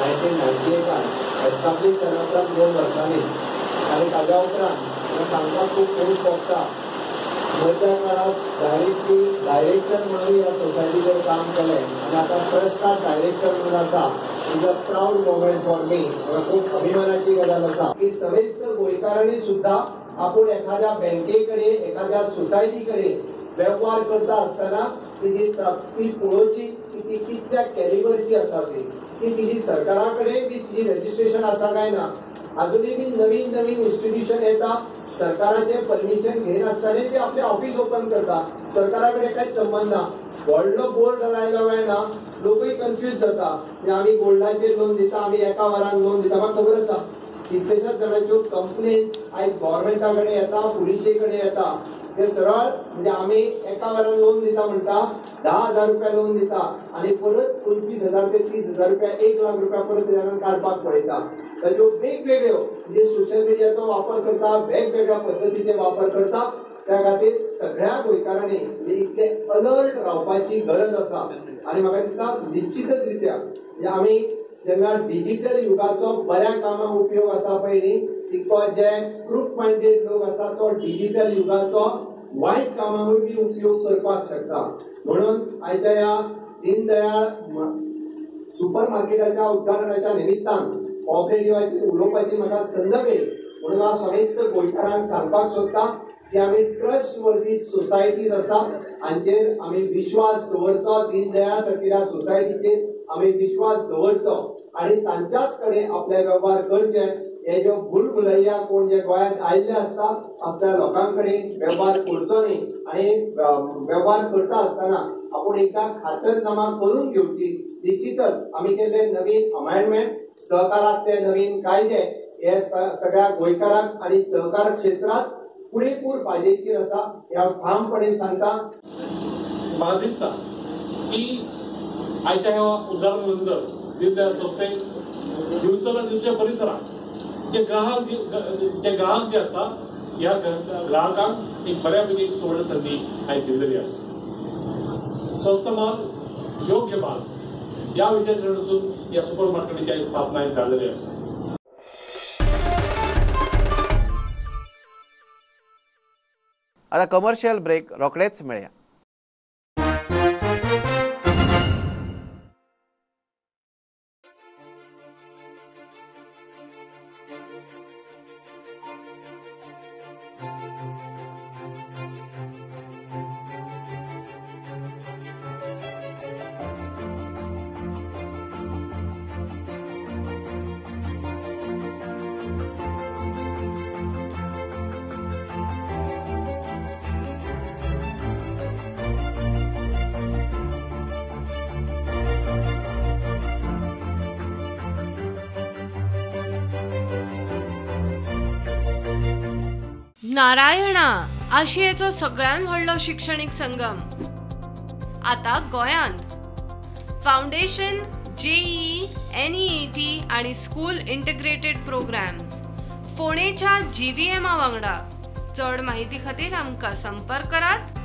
1998 एस्टाब्लीश जाल्या उपरांत 2 वर्सांनी. आनी ताज्या उपरांत म्हाका सांगपाक खूब खोस भोगता, मदल्या काळात डायरेक्टली डायरेक्टर म्हणून ह्या सोसायटीचेर काम केलें आनी आतां ट्रस्टात डायरेक्टर म्हणून आसा. Is a proud moment for me, म्हाका खूब अभिमानाची गजाल आसा की समेस्त गोंयकारांनी सुद्दां आपूण एखाद्या बँके कडेन, एखाद्या सोसायटी कडेन वेव्हार करता आसतना तिजी ती पळोवची की ती कितल्या कॅलिबरची आसा, ती की तिजी सरकारा कडेन बी तिजी रजिस्ट्रेशन आसा काय ना. अजूनय बी नवीन नवीन इन्स्टिट्यूशन येता, सरकाराचें परमिशन घेयनासतना बी आपलें ऑफिस ओपन करता, सरकारा कडेन कांयच संबंद ना. व्हडलो बोर्ड लायलो काय ना लोकूय कन्फ्यूज जाता, म्हणजे आमी गोल्डाचेर लोन दिता, आमी एका वरान लोन दिता. म्हाका खबर आसा कितलेशाच जाणांच्यो कंप्लेन्स आयज गव्हर्मेंटा कडेन येता, पुलिशे कडेन येता. ते सरळ म्हणजे आमी एका वरान लोन दिता म्हणटा, 10,000 रुपया लोन दिता आनी परत 25,000 ते 30,000 रुपया, 1 लाख रुपया परत तेज्यान काडपाक पळयता. ताच्यो वेगवेगळ्यो म्हणजे सोशल मिडियाचो वापर करता, वेगवेगळ्या पद्दतीचे वापर करता. त्या खातीर सगळ्या गोंयकारांनी म्हणजे इतले अलर्ट रावपाची गरज आसा. आनी म्हाका दिसता निश्चितच रित्या म्हणजे आमी जेन्ना डिजिटल युगाचो बऱ्या कामाक उपयोग आसा पळय न्ही, तितको जे क्रूक मायंडेड लोक आसा तो डिजिटल युगाचो वायट कामाकूय बी उपयोग करपाक शकता. म्हणून आयच्या ह्या दीनदयाळ सुपर मार्केटाच्या उद्घाटनाच्या निमित्तान कॉपरेटिव्हाचेर उलोवपाची म्हाका संद मेळ्ळी. म्हणून हांव समेस्त गोंयकारांक सांगपाक सोदता की आमी ट्रस्ट वर्दी सोसायटीज आसा हांचेर आमी विश्वास दवरचो, दीनदयाळ सारकिल्या सोसायटीचेर आमी विश्वास दवरचो आनी तांच्याच कडेन आपले वेव्हार करचे. हे ज्यो भुलभुलैया कोण जे गोंयांत आयिल्ले आसता आपल्या लोकां कडेन वेव्हार करचो न्ही, आनी वेव्हार करता आसतना आपूण एकदां खातरजमा करून घेवची. निश्चितच आमी केल्ले नवीन अमेंडमेंट, सहकारांतले नवीन कायदे हे सगळ्या गोंयकारांक आनी सहकार क्षेत्रांत पुरेपूर फायदेशीर आसा हे हांव ठामपणे सांगता. म्हाका दिसता की आयच्या ह्या उद्घाटना नंतर दीनदयाळ संस्थेक दिवचल आनी दिवच्या परिसरात जे ग्राहक जे आसा ह्या ग्राहकांक एक बऱ्यापैकी एक सुवर्ण संदी आयज दिल्लेली आसा. स्वस्त माल, योग्य माल ह्या विचारसरणीसून ह्या सुपर मार्केटीची स्थापना जाल्लेली आसा. आता कमर्शियल ब्रेक रोखडेच मेळया. नारायणा आशियेचो सगळ्यात व्हडलो शिक्षणीक संगम आता गोयांत. फाउंडेशन, जेईई, एनईईटी आणि स्कूल इंटिग्रेटेड प्रोग्राम्स फोंडेच्या जीव्हीएमा वांगडा. चड माहिती खातीर आमकां संपर्क करात.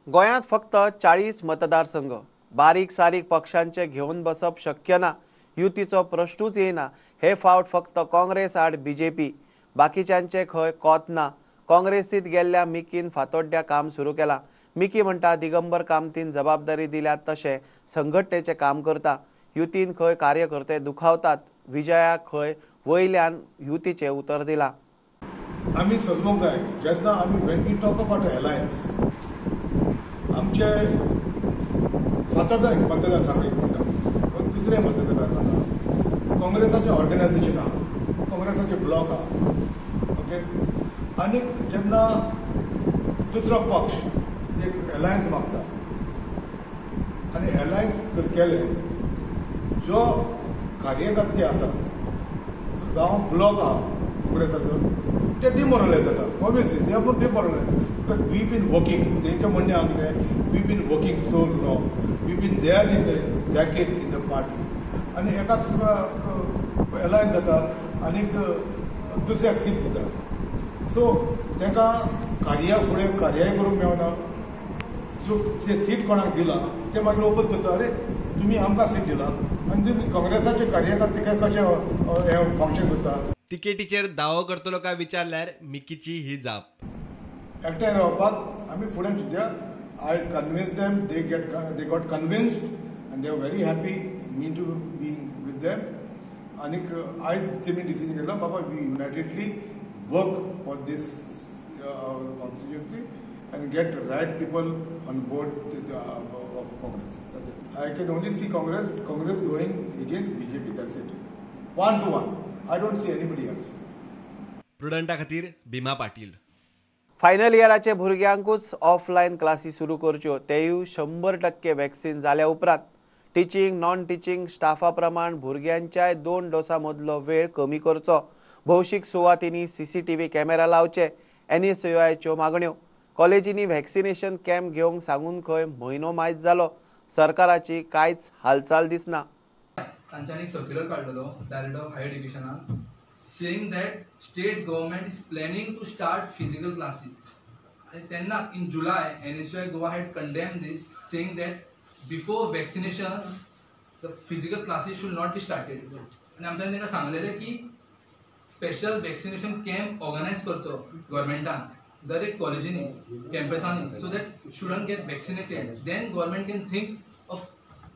गोंयांत फक्त 40 मतदारसंघ, बारीक सारीक पक्षांचे घेवन बसप शक्य ना. युतीचो प्रश्नूच येना. हे फावट फक्त काँग्रेस आड बीजेपी, बाकीच्यांचे खंय कोत ना. काँग्रेसीत गेल्ल्या मिकीन फातोड्ड्या काम सुरू केलां. मिकी म्हणटा दिगंबर कामतीन जबाबदारी दिल्या तशें संघटनेचें काम करता. युतीन खंय कार्यकर्ते दुखावतात. विजयाक खंय वयल्यान युतीचें उतर दिलां. आमी समजूंक जाय जेन्ना आमी when we talk about alliance आमचे फातोड्डा एक मतदारसंघ एक म्हणटा, दुसरे मतदारसंघ काँग्रेसाचें ऑर्गनायझेशन आहा, काँग्रेसाचे ब्लॉक आहा, ओके. आनी जेन्ना दुसरो पक्ष एक एलायन्स मागता आनी एलायन्स जर केलें जो कार्यकर्ते आसा जावं ब्लॉक आहा काँग्रेसाचो ते डिमोरलायज जाता. Obviously they are demoralise because we been working. तेंचें म्हणणें आहा कितें, we been working so long, we been there in the jacket in the party. आनी एकाच एलायन्स जाता आनीक दुसऱ्याक सीट दिता. सो तांकां कार्या फुडें कार्याय करूंक मेळना. जो जे सीट कोणाक दिलां ते मागीर ओपोज करता, अरे तुमी आमकां सीट दिला आनी तुमी काँग्रेसाचे कार्यकर्ते कशें हें फंक्शन करता. तिकेटीचेर दावो करतलो काय विचारल्यार मिकीची ही जाप. एकठांय रावपाक आमी फुडें चिंतया. I convince them, they got convinced and they are very happy me to be with them. आनीक आयज तेमी डिसिजन घेतला बाबा we unitedly work for this constituency and get right people on board of Congress. That's it. I can only see Congress going against BJP. That's it. 1-1. I don't see anybody else. प्रुडंटा खातीर भीमा Patil. Final इयराचे भुरग्यांकूच offline क्लासी सुरू करच्यो, तेय 100% vaccine जाल्या उपरांत. Teaching non teaching स्टाफा प्रमाण भुरग्यांच्याय 2 डोसा मदलो वेळ कमी करचो. भौशीक सुवातींनी CCTV camera लावचे, NSUIच्यो मागण्यो. कॉलेजींनी व्हॅक्सिनेशन कॅम्प घेवंक सांगून खंय म्हयनो मायज जालो, सरकाराची कांयच हालचाल दिसना. तांच्यांनी एक सर्क्युलर काडलेलो डायरेक्टर ऑफ हायर एज्युकेशनान, saying that state government is planning to start physical classes. आनी तेन्ना in July NSUI Goa had condemn this, saying that before vaccination the physical classes should not be started. आनी आमच्यांनी तांकां सांगलेलें की special vaccination camp organise करचो गव्हर्मेंटान दर एक कॉलेजींनी कॅम्पसांनी, so that student get vaccinated, then government can think of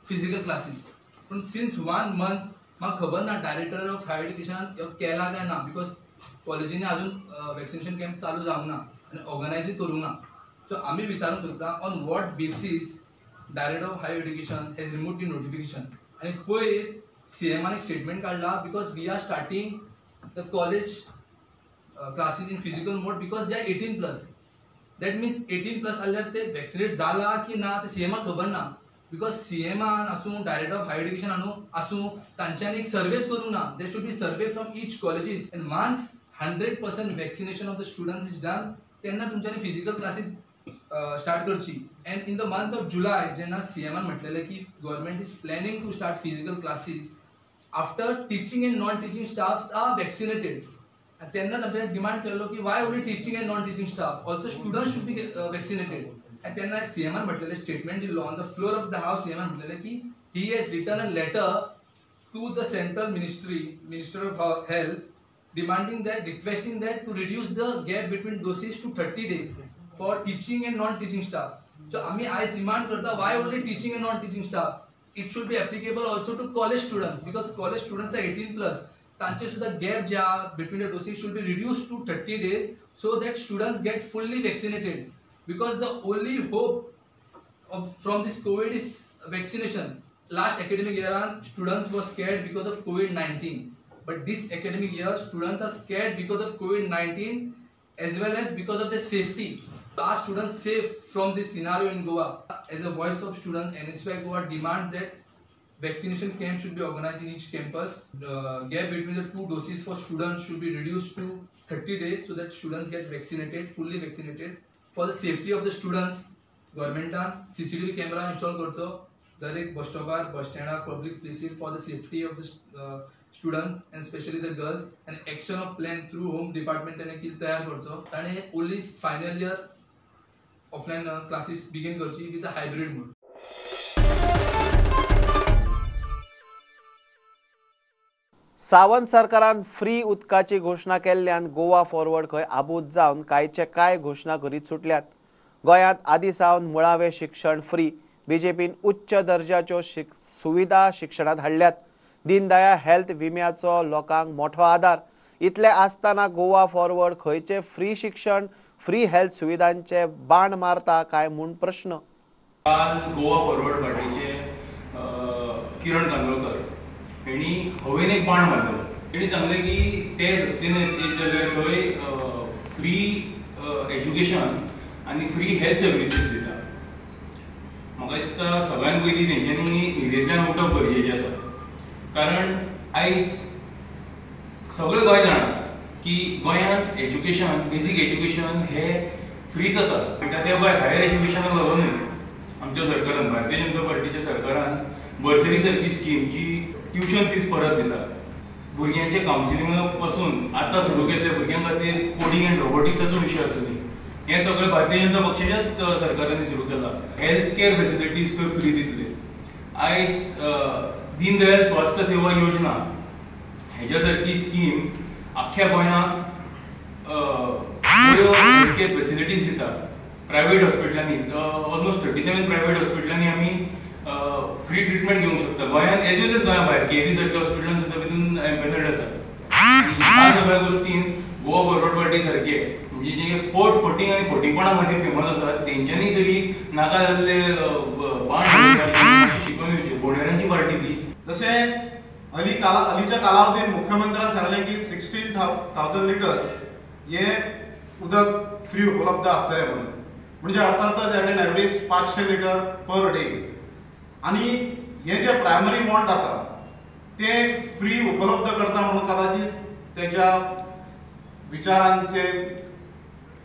physical classes. पूण since 1 month म्हाका खबर ना डायरेक्टर ऑफ हायर एज्युकेशन केला काय ना, because कॉलेजींनी अजून वॅक्सिनेशन कॅम्प चालू जावंक ना आनी ऑर्गनायजूय करूंक ना. सो आमी विचारूंक सोदता on what basis director of higher education has remove the notification. आनी पयर सीएमान एक स्टेटमेंट काडला, because we are starting the college classes in physical mode because they are 18+. That means 18+ जाल्यार ते वॅक्सिनेट जाला की ना ते सीएमाक खबर ना, because सीएमान आसूं डायरेक्टर ऑफ हायर एज्युकेशन आसूं तांच्यांनी एक सर्वेच करूंक ना. There should be survey from each colleges and once 100% vaccination of the students is done तेन्ना तुमच्यांनी फिजिकल क्लासीस स्टार्ट करची. And in the month of July जेन्ना सीएमान म्हटलेलें की government is planning to start physical classes after teaching and non teaching staff are vaccinated, आनी तेन्नाच आमच्यांनी demand केल्लो की why only teaching and non teaching staff, also students should be vaccinated. आनी तेन्ना सीएमान म्हटलेलें, statement दिल्लो on the floor of the house, सीएमान म्हटलेलें की he has written a letter to the central ministry, minister of health, demanding that, requesting that to reduce the gap between doses to 30 days for teaching and non teaching staff. So आमी आयज demand करता why only teaching and non teaching staff, it should be applicable also to college students, because college students are 18+, तांचे सुद्धा gap जे आहा between the doses should be reduce to 30 days so that students get fully vaccinated, because the only hope of from this COVID is vaccination. Last academic इयरान students were scared because of COVID-19, but this academic year students are scared because of COVID-19 as well as because of the safety. Are students safe from this scenario in Goa? As a voice of students, NSUI Goa demands that vaccination camp should be organized in each campus. The gap between the 2 doses for students should be reduced to 30 days so that students get vaccinated, fully vaccinated. For the safety of the students, गव्हर्मेंटान CCTV camera install करचो दर एक बस स्टॉपार, बस स्टँडार, public places for the safety of the students and specially the girls. And action of plan through home department ताणें कितें तयार करचो. ताणें only final year offline classes begin करची with a hybrid mode. Sawant सरकारान फ्री उदकाची घोशणा केल्ल्यान गोवा फॉरवर्ड खंय आबूज जावन कांयचे कांय घोशणा करीत सुटल्यात। गोंयांत आदी सावन मुळावें शिक्षण फ्री, बीजेपीन उच्च दर्जाच्यो सुविधा शिक्षणांत हाडल्यात, दीनदयाळ हेल्थ विम्याचो लोकांक मोठो आदार। इतले आसतना गोवा फॉरवर्ड खंयचे फ्री शिक्षण, फ्री हेल्थ सुविधांचे बाण मारता काय म्हूण प्रश्न। काल गोवा फॉरवर्ड पार्टीचे किरण कांदोळकर हेणी हवेन एक बाण मारलो। तेणी सांगलें की ते सत्तेन येत जाल्यार थंय फ्री एज्युकेशन आनी फ्री हेल्थ सर्विसीस दिता। म्हाका दिसता सगळ्यान पयलीं तेंच्यांनी न्हिदेंतल्यान उठप गरजेचें आसा, कारण आयज सगळें गोंय जाणा की गोंयांत एज्युकेशन, बेजीक एज्युकेशन हें फ्रीच आसा। म्हणटा त्या भायर हायर एज्युकेशनाक लागूनय आमच्या सरकारान, भारतीय जनता पार्टीच्या सरकारान बर्सरी सारकी स्कीम जी ट्युशन फीस परत दिता, भुरग्यांचे कावन्सिलिंगा पासून आतां सुरू केल्ले भुरग्यां खातीर कोडींग एंड रोबोटिक्साचो विशय आसूं दी, हें सगळें भारतीय जनता पक्षाच्याच सरकारांनी सुरू केलां। हेल्थ केअर फेसिलिटीज खंय फ्री दितले। आयज दीनदयाल स्वास्थ्य सेवा योजना हेज्या सारकी स्कीम आख्ख्या गोंयांत बऱ्यो हेल्थ केअर फेसिलिटीज दिता। प्रायवेट हॉस्पिटलांनी ऑलमोस्ट 37 प्रायवेट हॉस्पिटलांनी आमी फ्री ट्रिटमेंट घेवंक शकता गोंयांत एज वेल एज गोंया भायर। केरी सारक्या हॉस्पिटलान सुद्दां भितून एम्पॅनल्ड आसा। ह्या सगळ्या गोश्टीन गोवा फॉरवर्ड पार्टी सारके म्हणजे जे फोर्ट फोटींग आनी फोटींगपणा खातीर फेमस आसा तेंच्यांनी तरी नाका जाल्ले बाण शिकून येवचे। बोणेरांची पार्टी ती। जशें अलीच्या कालावधीन मुख्यमंत्र्यान सांगलें की 16,000 लिटर्स हे उदक फ्री उपलब्ध आसतलें म्हणून, म्हणजे अर्थातच at an average 500 litre per day. आनी हे जे प्रायमरी वॉन्ट आसा ते फ्री उपलब्ध करता म्हणून कदाचित तेच्या विचारांचे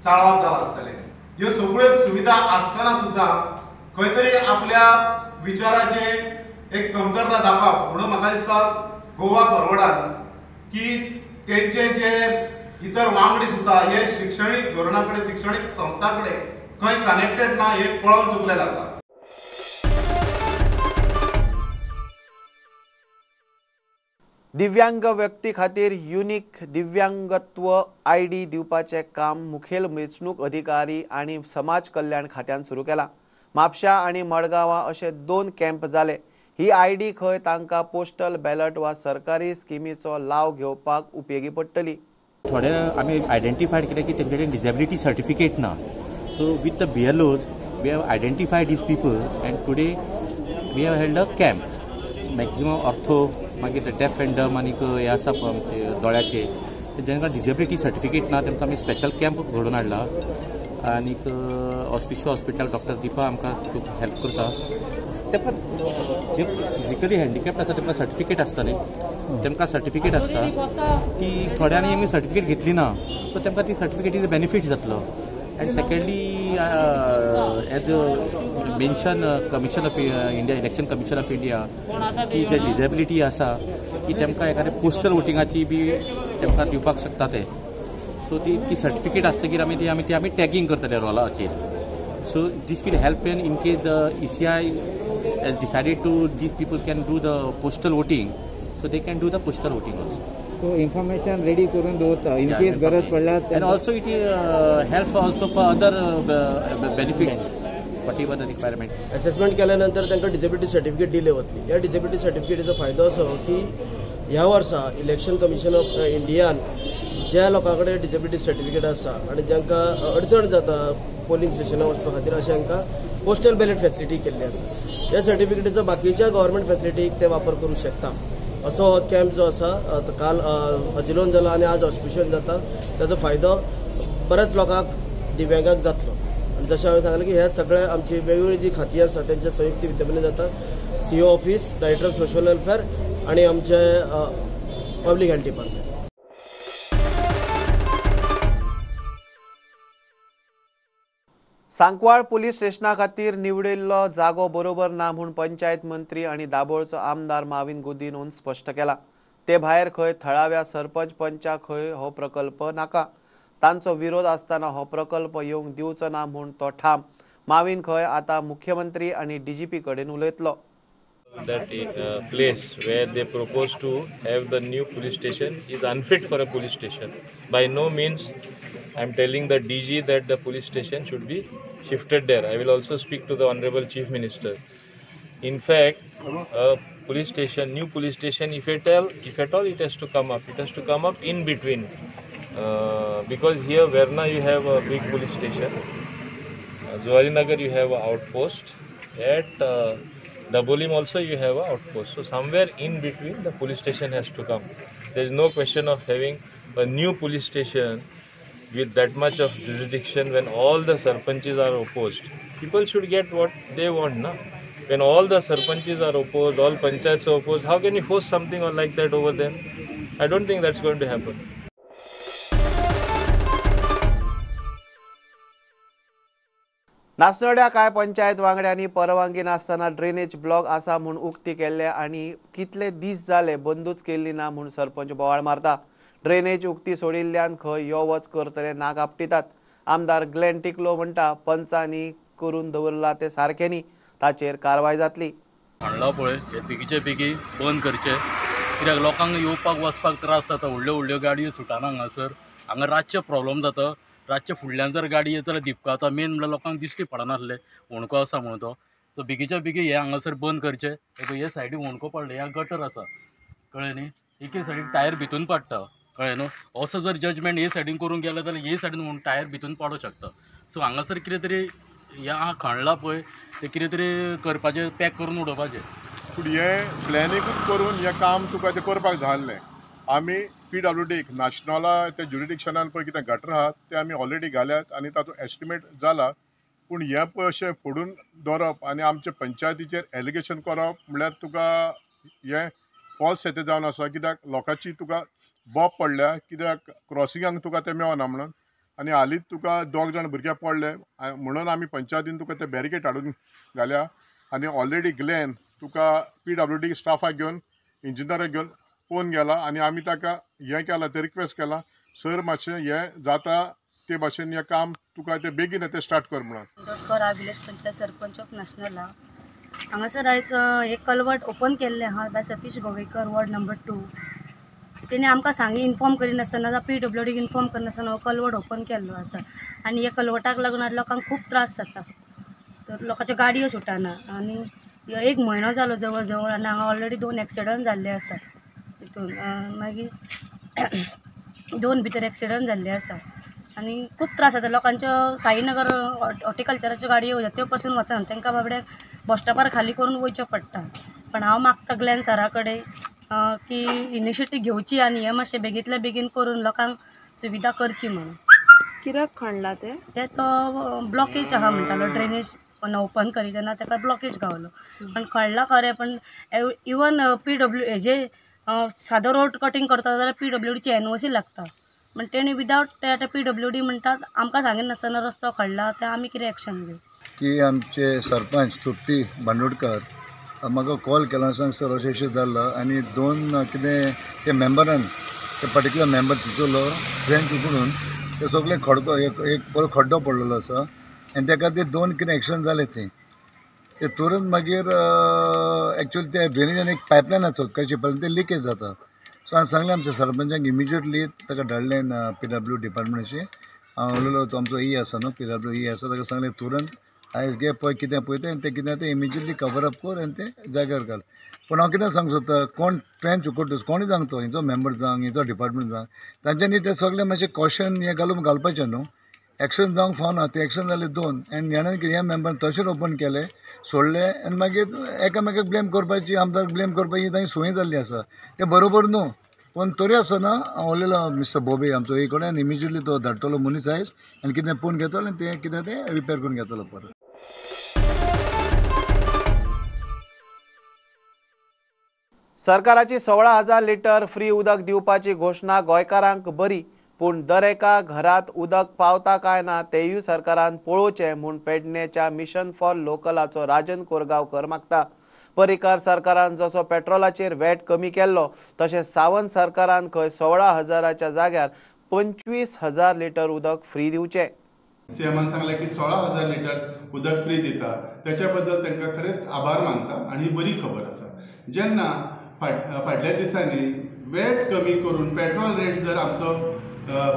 चाळप जाला आसतलें। ह्यो सगळ्यो सुविधा आसतना सुद्दां खंय तरी आपल्या विचाराचे एक कमतरता दाखोवप म्हणून म्हाका दिसता गोवा फॉरवर्डान की तेंचे जे इतर वांगडी सुद्दां हे शिक्षणीक धोरणा कडेन, शिक्षणीक संस्था कडेन खंय कनेक्टेड ना हे कळोन चुकलेलें आसा। दिव्यांग व्यक्ती खातीर युनिक दिव्यांगत्व आयडी दिवपाचें काम मुखेल वेंचणूक अधिकारी आनी समाज कल्याण खात्यान सुरू केलां। म्हापशा आनी मडगांवां अशे 2 कॅम्प जाले। ही आयडी खंय तांकां पोस्टल बॅलट वा सरकारी स्किमीचो लाव घेवपाक उपयोगी पडटली। थोडे आमी आयडेंटिफायड केले की तेंचे कडेन डिसेबिलिटी सर्टिफिकेट ना। So with the BLOs we have identified these people and today we have held a camp. Maximum ortho, मागीर डेफ एंड डम आनीक हे आसा पळय आमचे दोळ्याचे, जांकां डिसेबिलिटी सर्टिफिकेट ना तेमकां आमी स्पेशल कॅम्प घडोवन हाडला आनीक ऑस्पिशियो हॉस्पिटलाक डॉक्टर दीपा आमकां तितूंत हेल्प करता। तेमकां जे फिजिकली हँडिकॅप्ड आसा तेमकां सर्टिफिकेट आसता न्ही, तेमकां सर्टिफिकेट आसता ती थोड्यांनी आमी सर्टिफिकेट घेतली ना, सो तेमकां ती सर्टिफिकेटीचो बेनिफीट जातलो। And secondly, as mention commission of India, election commission of India की जे डिसेबिलिटी आसा की तेमकां एखादें पोस्टल वोटिंगाची बी तेमकां दिवपाक शकता ते। सो ती सर्टिफिकेट आसतकीर आमी ती आमी टॅगींग करतले रोलाचेर। So this will help in case the ECI has decided to these people can do the postal voting, so they can do the postal voting also. So information ready करून दवरता in case गरज पडल्यार. And also it help also for other benefits, whatever the requirement. Assessment केल्या नंतर तांकां disability certificate दिले वतली. ह्या डिसेबिलिटी सर्टिफिकेटीचो फायदो असो की ह्या वर्सा इलेक्शन कमिशन ऑफ इंडियान ज्या लोकां कडेन डिसेबिलिटी सर्टिफिकेट आसा आनी जांकां अडचण जाता पोलिंग स्टेशनार वचपा खातीर, अशें हांकां पोस्टल बॅलेट फेसिलिटी केल्ली आसा. ह्या सर्टिफिकेटीचो बाकीच्या गव्हर्मेंट फेसिलिटीक ते वापर करूंक शकता. असो हो कॅम्प जो आसा काल अजिलोन जाला आनी आज हॉस्पिशल जाता. ताचो फायदो बऱ्याच लोकांक, दिव्यांगांक जातलो. आनी जशें हांवें सांगलें की ह्या सगळ्या आमची वेगवेगळी जी खातीं आसा तेंच्या संयुक्त विद्यमाने जाता. CO office, director of social welfare आनी आमचे public health department. Sancoale police स्टेशना खातीर निवडिल्लो जागो बरोबर ना म्हूण पंचायत मंत्री आनी दाबोळचो आमदार माविन गुदिनोन स्पश्ट केला. ते भायर खंय थळाव्या सरपंच पंचा खंय हो प्रकल्प नाका, तांचो विरोध आसतना हो प्रकल्प येवंक दिवचो ना म्हूण तो ठाम. माविन खंय आतां मुख्यमंत्री आनी डीजीपी कडेन उलयतलो. That place where they propose to have the new police station is unfit for a police station. By no means I am telling the DG that the police station should be shifted there. I will also speak to the Honorable Chief Minister. In fact, a police station, new police station, if at all it has to come up, it has to come up in between. Because here Verna you have a big police station, Zuarinagar you have an outpost, at Dabolim also you have an outpost. So somewhere in between the police station has to come. There is no question of having a new police station with that much of jurisdiction when all the sarpanches are opposed. People should get what they want, na? When all the sarpanches are opposed, all panchayats are opposed, how can you force something or like that over them? I don't think that's going to happen. नासनोड्या कांय पंचायत वांगड्यांनी परवानगी नासतना drainage block आसा म्हूण उक्ती केल्ले आनी कितले दीस जाले बंदूच केल्ली ना म्हूण सरपंच बोवाळ मारता. ड्रेनेज उक्ती सोडिल्ल्यान खंय यो वच करतले नाक आपटितात. आमदार ग्लेन टिकलो म्हणटा पंचांनी करून दवरला ते सारकें न्ही, ताचेर कारवाय जातली. हाडला पळय हे बेगीचे बेगी बंद करचे, कित्याक लोकांक येवपाक वचपाक त्रास जाता. व्हडल्यो व्हडल्यो गाडयो सुटाना हांगासर, हांगा रातचे प्रॉब्लम जाता. रातचे फुडल्यान जर गाडी येत जाल्यार दिपकाता. मेन म्हणल्यार लोकांक दिश्टी पडनासले होणको आसा म्हणून तो. सो बेगीच्या बेगी हे हांगासर बंद करचे. हे सायडीक होणको पडले, ह्या गटर आसा, कळ्ळें न्ही. एके सायडीक टायर भितून पडटा, कळ्ळें न्हू. असो जर जजमेंट हे सायडीन करूंक गेले जाल्यार हे सायडीन म्हणून टायर भितून पडूंक शकता. सो हांगासर कितें तरी ह्या खणला पळय ते कितें तरी करपाचें, पॅक करून उडोवपाचें. पूण हें प्लॅनिंगूच करून हें काम तुका तें करपाक जाय. आमी पीडब्ल्यूडीक नॅशनला ते ज्युरिडिक्शनान पळय कितें गटर आहात ते आमी ऑलरेडी घाल्यात आनी तातूंत एस्टिमेट जाला. पूण हें पळय अशें फोडून दवरप आनी आमचे पंचायतीचेर एलिगेशन करप म्हणल्यार तुका हें फॉल्स हें जावन आसा. कित्याक लोकांची तुका बोब पडल्या, कित्याक क्रॉसिंगाक तुका तें मेळना म्हणून. आनी हालींच तुका दोग जाण भुरगे पडले म्हणून आमी पंचायतीन तुका ते बॅरिकेड हाडून घाल्या. आनी ऑलरेडी ग्लेन तुका पीडब्ल्यूडी स्टाफाक घेवन इंजिनियराक घेवन पळोवन गेला आनी आमी ताका हें केलां, तें रिक्वेस्ट केलां, सर मातशें हें जाता ते भाशेन हें काम तुका तें बेगीन तें स्टार्ट कर म्हणून. डॉक्टर हांव विलेज पंचायत सरपंच ऑफ नॅशनला. हांगासर आयज एक कलवट ओपन केल्लें आहा by Satish Govekar, ward number 2. तेणी आमकां सांगी इन्फॉर्म करिनासतना जावं पी डब्ल्यू डीक इन्फॉर्म करिनासतना हो कलवट ओपन केल्लो आसा. आनी ह्या कलवटाक लागून आज लोकांक खूब त्रास जाता. तर लोकांच्यो गाडयो सुटना आनी एक म्हयनो जालो जवळ जवळ आनी हांगा ऑलरेडी 2 एक्सिडंट जाल्ले आसा. तितून मागीर 2 भितर एक्सिडंट जाल्ले आसा आनी खूब त्रास जाता लोकांच्यो. साईनगर हॉर्टिकल्चराच्यो गाडयो वयता त्यो पसून वचना, तांकां बाबड्याक बस स्टॉपार खाली करून वयचें पडटा. पण हांव मागता ग्लॅन सरा कडेन की इनिशिएटीव घेवची आनी हें मातशें बेगींतल्या बेगीन करून लोकांक सुविधा करची म्हणून. कित्याक खणला तें? तें तो ब्लॉकेज आहा म्हणटालो, ड्रेनेज ओपन करी तेन्ना ताका ब्लॉकेज गावलो. पण खणला खरें, पण इवन पी डब्ल्यू हेजे सादो रोड कटींग करता जाल्यार पी डब्ल्यू डीची एनओसी लागता. पण तेणी विदावट ते आतां पी डब्ल्यू डी म्हणटात आमकां सांगिनासतना रस्तो खणला, ते आमी कितें एक्शन घेवं. की आमचे सरपंच तृप्ती बांदोडकर म्हाका कॉल केला, सांग सर अशें अशें जालां आनी 2 कितें ते मेंबरान ते पर्टिक्युलर मेंबर तिचोलो ट्रेंच उकडून ते सगळे खडको एक बरो खड्डो पडलेलो आसा आनी तेका ते 2 कितें एक्सिडंट जाले थंय. ते तुरंत मागीर एक्चुअली ते ड्रेनेजान एक पायपलायन आसा उदकाची, पण ते लिकेज जाता. सो हांवें सांगलें आमच्या सरपंचाक इमिजिएटली ताका धाडलें पी डब्ल्यू डिपार्टमेंटाशी. हांव उलयलो, तो आमचो ई आसा न्हू, पी डब्ल्यू ई आसा, ताका सांगलें तुरंत आयज गे पळय कितें पळय तें आनी तें कितें तें इमिजिएटली कवर अप कर आनी तें जाग्यार घाल. पूण हांव कितें सांगूंक सोदता, कोण ट्रेंच उकडटा कोणूय जावं, तो हिचो मेंबर जावं, हिचो डिपार्टमेंट जावं, तांच्यांनी तें सगळें मातशें कॉशन हें घालून घालपाचें न्हू. एक्सिडंट जावंक फावना, ते एक्सिडंट जाले 2 आनी हेणें कितें ह्या मेंबरान तशेंच ओपन केलें सोडलें आनी मागीर एकामेकाक ब्लेम करपाची, आमदार ब्लेम करपाची तांची संवय जाल्ली आसा. तें बरोबर न्हू, पूण तरी आसतना हांव उलयलो मिस्टर बोबे आमचो ए कडेन, इमिजिएटली तो धाडटलो मनीस आयज आनी कितें पळोवन घेतलो आनी तें कितें तें रिपेर करून घेतलो परत. सरकाराची 16,000 लिटर फ्री उदक दिवपाची घोशणा गोंयकारांक बरी, पूण दरेका घरात उदक पावता काय ना तेयूय सरकारान पळोवचें म्हूण पेडणेच्या मिशन फॉर लोकलाचो राजन कोरगांवकर मागता. पर्रीकार सरकारान जसो पेट्रोलाचेर वॅट कमी केल्लो तशें सावंत सरकारान खंय 16,000च्या जाग्यार 25,000 लिटर उदक फ्री दिवचें. सीएमान सांगलें की 16,000 लिटर उदक फ्री दिता, त्याच्या बद्दल तांकां खरेंच आभार मानता आनी ही बरी खबर आसा. जेन्ना फाटल्या दिसांनी वेट कमी करून पेट्रोल रेट जर आमचो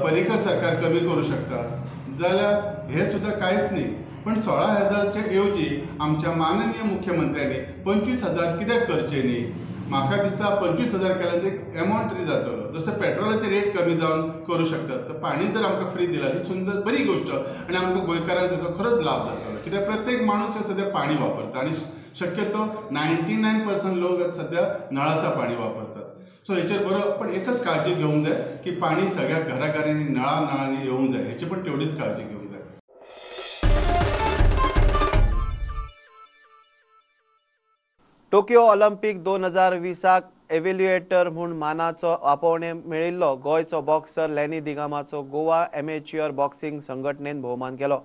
पर्रीकर सरकार कमी करूं शकता जाल्यार हें सुद्दां कांयच न्ही, पण 16,000चे ऐवजी आमच्या माननीय मुख्यमंत्र्यांनी 25,000 कित्याक करचे न्ही? म्हाका दिसता 25,000 केल्यार एक एमावंट तरी जातलो. जसो पेट्रोलाचे रेट कमी जावन करूं शकतात, तर पाणी जर आमकां फ्री दिला ही सुंदर बरी गोश्ट आनी आमकां गोंयकारांक ताचो खरोच लाभ जातलो. कित्याक प्रत्येक माणूस सद्या पाणी वापरता आनी शक्यतो 99% लोक सद्या नळाचा पाणी वापरतात. सो हेचेर बरो पण एकच काळजी घेवंक जाय की पाणी सगळ्या घराघरांनी नळा नळांनी येवंक जाय, हेची पण तेवढीच काळजी घेवंक जाय. टोकियो ऑलिम्पिक 2020 एव्हॅल्युएटर म्हूण मानाचो आपोवणें मेळिल्लो गोंयचो बॉक्सर लॅनी दिगामाचो गोवा एमेच्युअर बॉक्सिंग संघटनेन भोवमान केलो.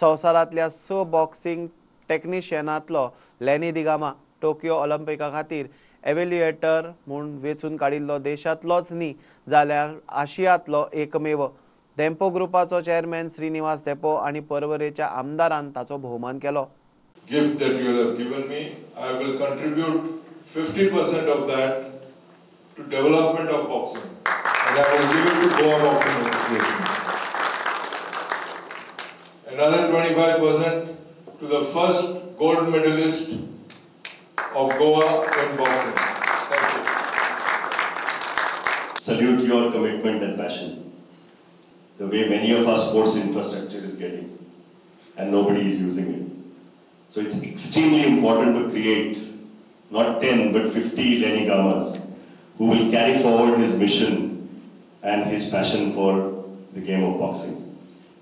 संवसारांतल्या 6 बॉक्सिंग टेक्निशियनांतलो लॅनी दिगामा टोकियो ऑलिम्पिका खातीर एव्हॅल्युएटर म्हूण वेंचून काडिल्लो देशांतलोच न्ही जाल्यार आशियांतलो एकमेव. धेंपो ग्रुपाचो चेअरमॅन श्रीनिवास धेंपो आनी पर्वरेच्या आमदारान ताचो भोवमान केलो. Gift that you have given me, I will contribute 50% of that to development of boxing, and I will give it to Goa Boxing Association. Another 25% to the first gold medalist of Goa in boxing. Thank you. Salute your commitment and passion. The way many of our sports infrastructure is getting, and nobody is using it. So it's extremely important to create not 10 but 50 Lenny Gamas who will carry forward his mission and his passion for the game of boxing.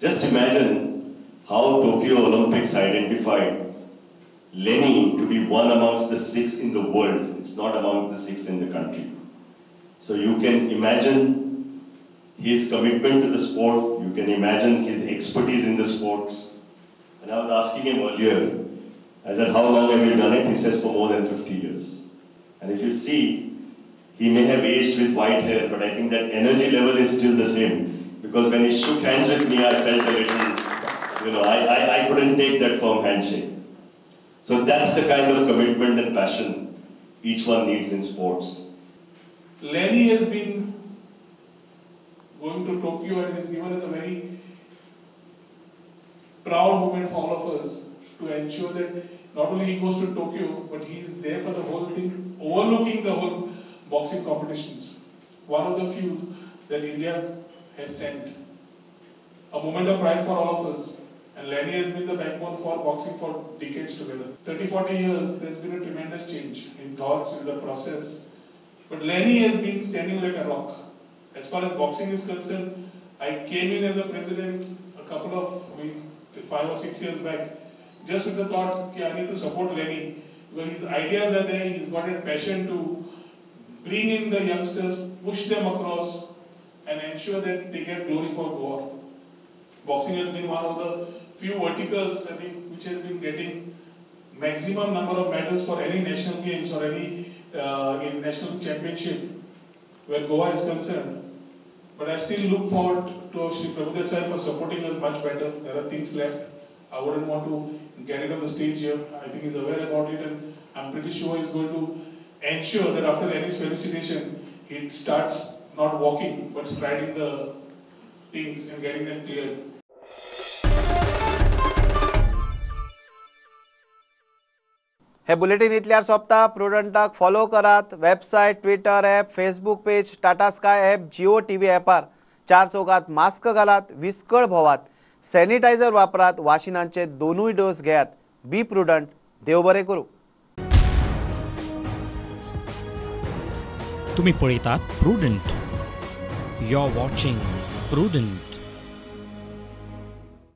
Just imagine how Tokyo Olympics identified Lenny to be one amongst the 6 in the world. It's not amongst the 6 in the country. So you can imagine his commitment to the sport, you can imagine his expertise in the sports. And I was asking him earlier, I said, how long have you done it? He says, for more than 50 years. And if you see, he may have aged with white hair, but I think that energy level is still the same. Because when he shook hands with me, I felt a little, you know, I couldn't take that firm handshake. So that's the kind of commitment and passion each one needs in sports. Lenny has been going to Tokyo and has given us a very proud moment for all of us to ensure that not only he goes to Tokyo, but he is there for the whole thing, overlooking the whole boxing competitions. One of the few that India has sent. A moment of pride for all of us. And Lenny has been the backbone for boxing for decades together. 30-40 years, there's been a tremendous change in thoughts, in the process. But Lenny has been standing like a rock. As far as boxing is concerned, I came in as a president a couple of 5 or 6 years back, just with the thought, okay, I need to support Lenny, because his ideas are there, he's got a passion to bring in the youngsters, push them across, and ensure that they get glory for Goa. Boxing has been one of the few verticals, I think, which has been getting maximum number of medals for any national games or any in national championship where Goa is concerned. But I still look forward to Shri Prabhudesai for supporting us much better. There are things left. I wouldn't want to get it on the stage here. I think he's aware about it, and I'm pretty sure he's going to ensure that after Lenny's felicitation, he starts not walking but striding the things and getting them cleared. हे bulletin इतल्यार सोंपता. प्रुडंटाक follow करात. Website, Twitter app, Facebook page, Tata Sky app, Jio TV ॲपार. चार चौकात mask घालात, विस्कळ भोवात, sanitiser वापरात, वाशिनांचे दोनूय dose घेयात. बी prudent. देव बरें करूं. तुम्ही पळयतात Prudent. You are watching Prudent.